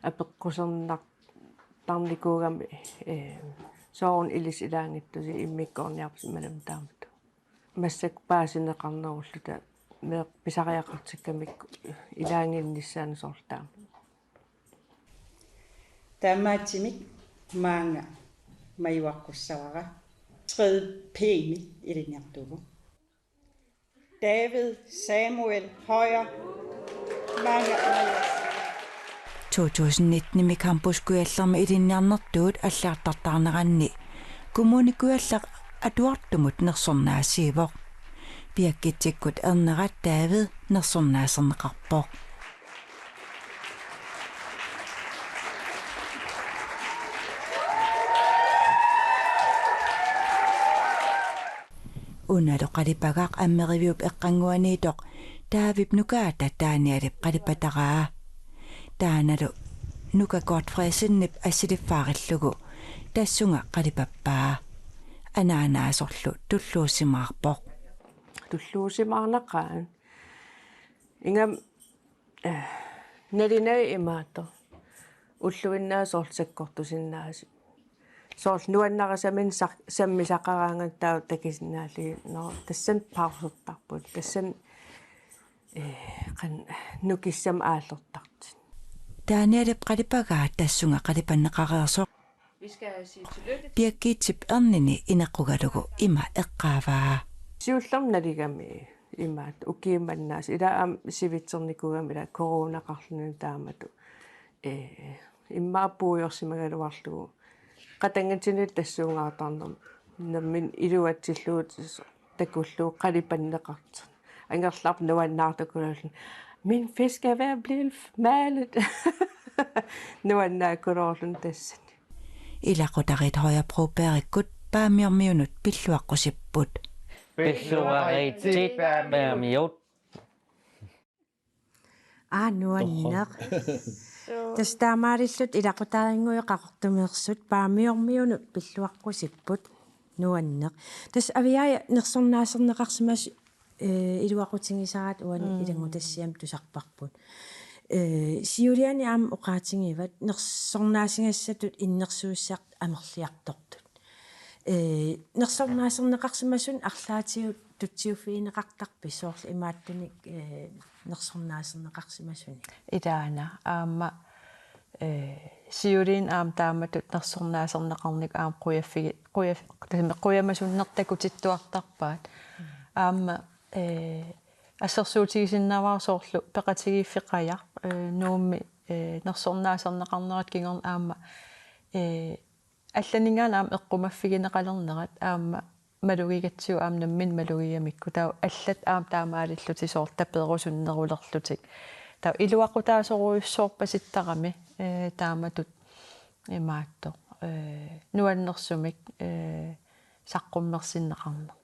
apeqqusernartarnikuugami, eh, sooruna ilissi ilaanngitsusi immikkoorniarpusi imaluunniit taamatut. Massakkut paasineqarnerulluta meeqqat pisariaqartikkamikku ilaannginnissaannut soorlu taama. Taamaattumik maanga majuaqqussavara tredje P-mi ilinniartuuvoq. David Samuel Høyer. Maanga majuaqqussavara. To tusind nitten-imi Campus Kujallermi ilinniarnertuut alliartortaarneranni Kommune Kujalleq atuartumut nersornaasiivoq. Piakkitsikkut ernerat David nersornaaserneqarpoq. Unalu qalipagaq Ammeriviup eqqannguaniittoq Davidip nukaata Danielip qalipataraa. Taannalu nuka Godtfredsenip assiliffaarillugu tassunga qalipappaa. Anaanaasorlu tulluusimaarpoq. Tulluusimaarnaqaaq. Ingammik, eh, nalinai imaattoq. Ulluinnaa soorlu sakkortusinnaasut. Soorlu nuannarisaminnik saq-, sammisaqaraangat taava takusinnaallugit. Nå, tassani pausertarput. Tassani, eh, qanoq nukissamik aallertartut. Danielip qalipagaa tassunga qalipanneqareersoq. Vi skal sige tillykke. Piakkitsip ernini inequgalugu ima eqqaavaa. Siullermik naligami imaattoq ukiummannaasa ilaa aamma sivitsernikuugami ilaa coronaqarluni taamatut. Eh, immaqa puigorsimagaluarlugu. Qatanngutinillu tassuungaartarnermik. Nammineq iluatsillugu takullugu qalipanneqartoq. Angerlarput nuannaartoq kulaalluni. Min fisk er ved at blive malet. Nuannaakuluarluni tassani. Ilaqutariit Høyer Brobergikkut Paamiormiunut pilluaqqusipput. Pilluaritsi Paamiormiut. Aa, nuanneq. Tassa taamaalillutik ilaqutariinngui Qaqortumeersut Paamiormiunut pilluaqqusipput. Nuanneq. Tassa Aviaaja nersornaaserneqarsimas-, eh, iluaqutigisaraat uani Mm. ilanngutassiami tusarparput. Eh, siuliani aamma oqaatigivat nersornaasigassatut innersuussisartut amerliartortut. Eh, nersornaaserneqarsimasunut arlaatigut tutsiuffigineqartarpisi soorlu imaattunik, eh, nersornaaserneqarsimasunik? Ilaana aamma, eh, siuliini aamma taamatut nersornaaserneqarnikut aamma qujaffigi-, qujaf-, tassami qujamasunneq takutittuartarpaat. Mm. Aamma, eh, assersuutigisinnaavara soorlu peqatigiiffeqaja, eh, Nuummi, eh, nersornaaserneqarnerat kingorna aamma, eh, allaninngaanniit aamma eqqumaffigineqalernerat aamma malugigatsigu aamma nammineq malugigamikku. Taava allat aamma taamaalillutik soorlu taperusunnerulerlutik. Taava iluaqutaasorujussuorpasittarami, eh, taamatut imaattoq, eh, nuannersumik, eh, saqqummersinneqarneq.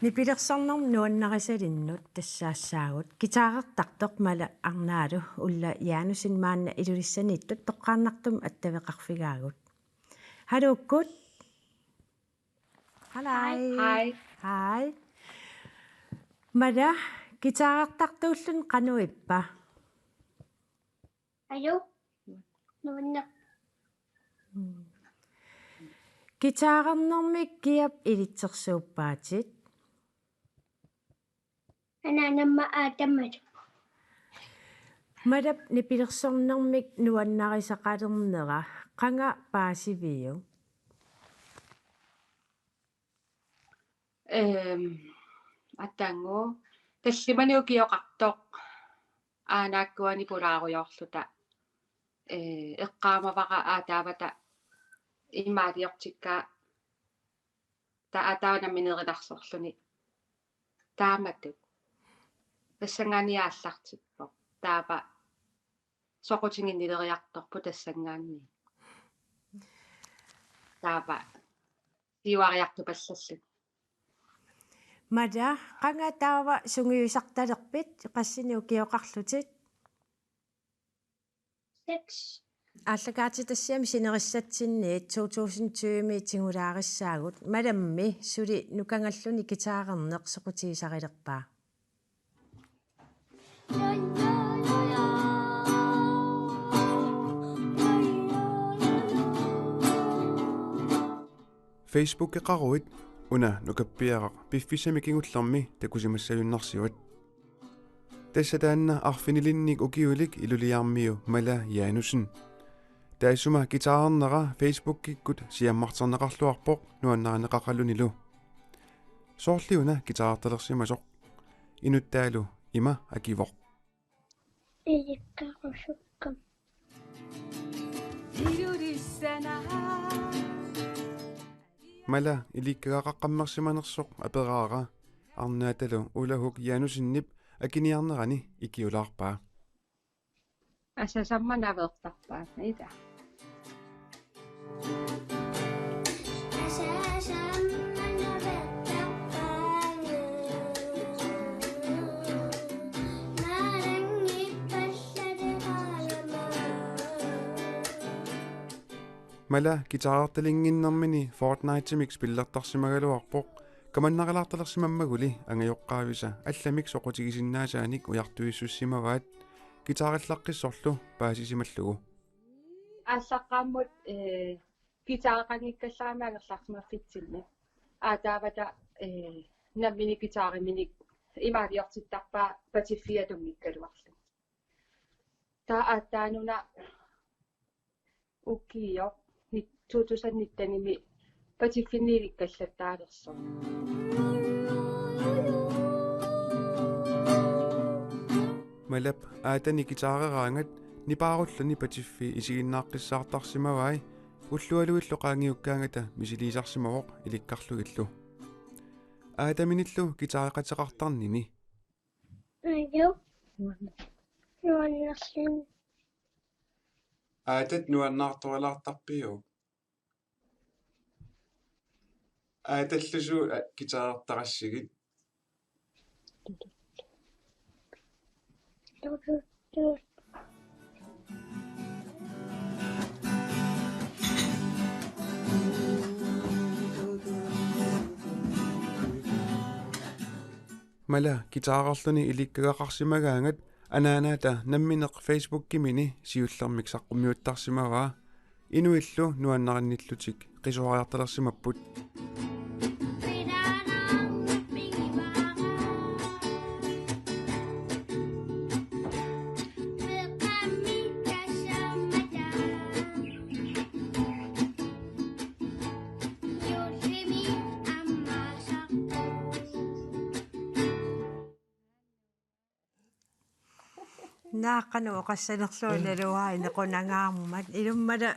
Nipilersornermut nuannarisalinnut tassaassaagut. Guitarertartoq Mala Arnaalu Ulla Janussen maanna Ilulissaniittut toqqaannartumik attaveqarfigaagut. Haluukkut. Halai. Hej. Hej. Mala, Guitarertartuulluni qanoq ippa? Ajo. Nuanneq. Guitarernermik kiap ilitsersuuppaatit? Anaanama aatamalu. Malap nipilersornermik nuannarisaqalernera qanga paasiviuk? Ehm, atangu tallimani ukioqartoq aanakkuani pulaarujoorluta, eh, eqqaamavara aataavata imaaliortikkaa taava aataava nammineq erinarsorluni taamatut. Tassanngaanniit aallartippoq. Taava soqutiginnileriartorpoq tassanngaanniit. Taava siuariartupallalluni. Mala, qanga taava sungiusartalerpit, qassinik ukioqarlutit? Seks. Aallakaatitassiami sinerissatsinniit to tusind tyve-mi tigulaarissaagut, Malammi suli nukangalluni guitarerneq soqutigisarilerpaa? Facebookeqaruit una nukappiaraq piffissami kingullermi takusimassagunarsivat. Tassa taanna arfinilinnik ukiulik Ilulissarmiu Mala Janussen. Taassuma guitarernera Facebookikkut siammarterneqarluarpoq nuannarineqaqalunilu. Soorliuna guitarertalersimasoq? Inuttaalu ima akivoq. Ilikkarusukkama. Mala ilikkagaqaqqammersimanersoq aperaara, arnaatalu Ulla Huuk Janussenip akiniarnerani ikiulaarpaa. Asasamma naveertarpaa, ila. Mala guitarertalinnginnermini Fortnite-imik spillertarsimagaluarpoq, kamannarilaartalersimammaguli angajoqqaavisa allamik soqutigisinnaasaannik ujartuissussimavaat, guitarillaqqissorlu paasisimallugu. Aallaqqaammut, eh, guitareqanngikkallarama angerlarsimaffitsinni. Aataavata, eh, nammineq guitariminik imaaliortittarpaa patiffia atunngikkaluarluni. Taava aatsaannguaq ukioq nit-, to tusind nitten-imi patiffinni ilikkallattaalersoq. Malap aatani guitareraangat nipaarulluni patiffi isiginnaaqqissaartarsimavai, ullualuillu qaangiukkaangata misiliisarsimavoq ilikkarlugillu. Aataminillu guitareqateqartarnini. Ajo. Nuannerluni. Aatat nuannaartorilaartarpiuk? Aatallu suut, a, guitarertarassigit? Mala guitarerluni ilikkagaqarsimagaangat anaanaata nammineq Facebookimini siullermik saqqummiuttarsimavaa. Inuillu nuannarinnillutik qisuariartalersimapput. Naak qanoq oqassanerlugu naluara inequnangaarmat, ilummata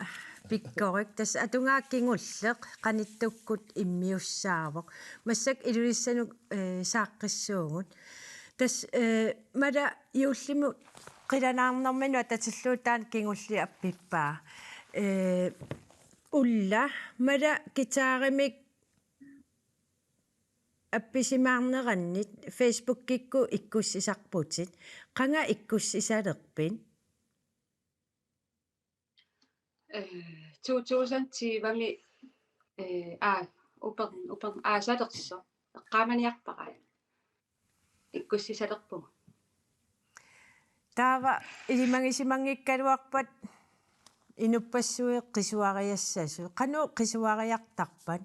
pikkorik. Tassa atugaa kingulleq qanittukkut immiussaavoq. Massakkut Ilulissanut, eh, saaqqissuugut. Tassa, eh, Mala juullimut qilanaarnerminut atatillugu taanna kingulliup appippaa. Eh, Ulla, Mala guitarimik appisimaarnerannit Facebookikkut ikkussisarputit. Qanga ikkussisalerpit? Eh, to tusind tyve-mi, eh, aa, uper-, uper-, aasalersoq. Eqqaamaniarpara. ikkussisalerpugut. Taava ilimagisimanngikkaluarpat inuppassuit qisuariassasut. Qanoq qisuariartarpat?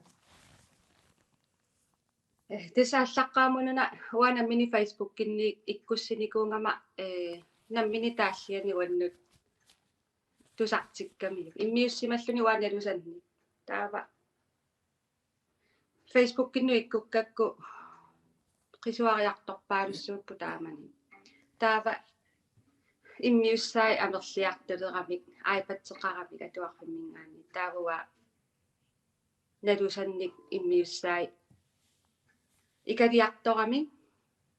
Eh, tassa aallaqqaammut una uanga nammineq Facebookinni ikkussinikuugama, eh, nammineq taalliani uannut tusartikkamiuk. Immiussimalluni uanga nalusannik. Taava Facebookinnut ikkukkakku qisuariartorpaalussuupput taamani. Taava immiussai amerliartuleramik, iPad-eqaramik atuarfimminngaanniit. Taava uanga nalusannik immiussai ikaliartoramik,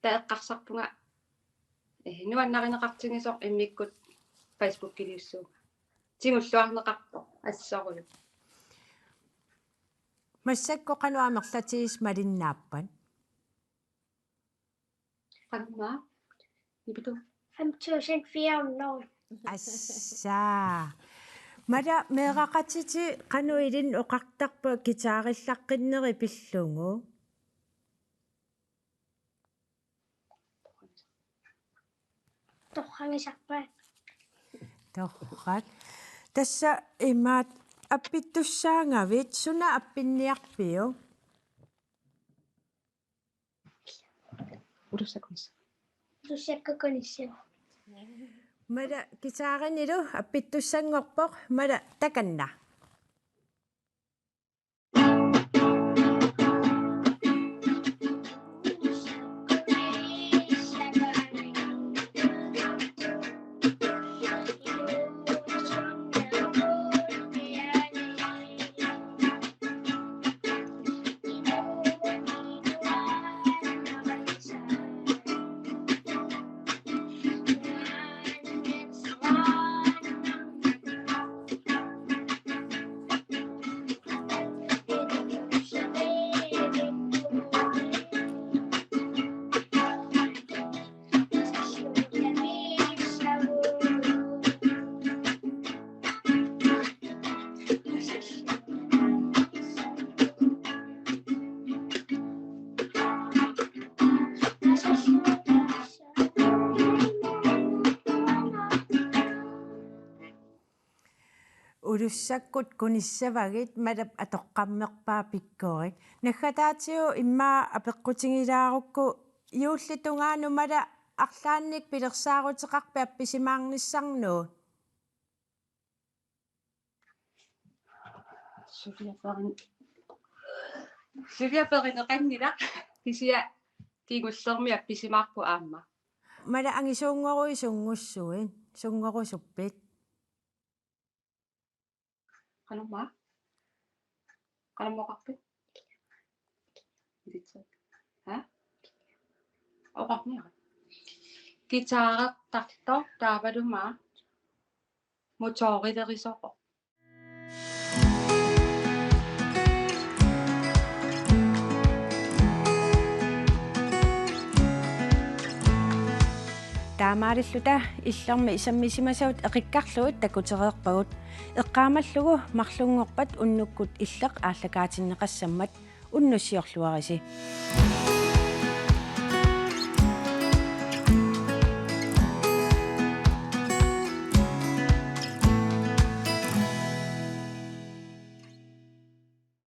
taava eqqarsarpunga, eh, nuannarineqartigisoq immikkut Facebookiliussuunga. Tigulluarneqarpoq assorujussuaq. Massakkut qanoq amerlatigisut malinnaappat? Qanumma? Nipitu? Fem tusind fire hundrede. Assa. Mala meeraqatitit qanoq ilinnut oqartarpat guitarillaqqinnerit pillugu? Torragisarpaat. Torrak. Tassa imaat appittussaagavit, suna appinniarpiuk? Ulussakkunis. Ulussakkunis. Mala guitarinilu appittussanngorpoq, mala takanna. Ulussakkut kunissavagit, mala atoqqammerpaaq pikkorik. Naggataatigut immaqa apeqqutigilaarukku, juullip tungaanut mala arlaannik pilersaaruteqarpit appisimaarnissannut? Suliaperin-, suliaperineqanngilaq, kisianni kingullermik appisimaarput aamma. Mala angisuunngoruit sunngussuit, sunngorusuppit? Qanormaa? Qanormaa oqarpit? Ha? Oqarniara. Guitarertartoq taavalu aamma motorilerisoqarpoq. Taamaalilluta Illormi sammisimasavut eqikkarlugit takutereerpagut. Eqqaamallugu marlunngorpat unnukkut Illeq aallakaatinneqassammat, unnussiorluarisi.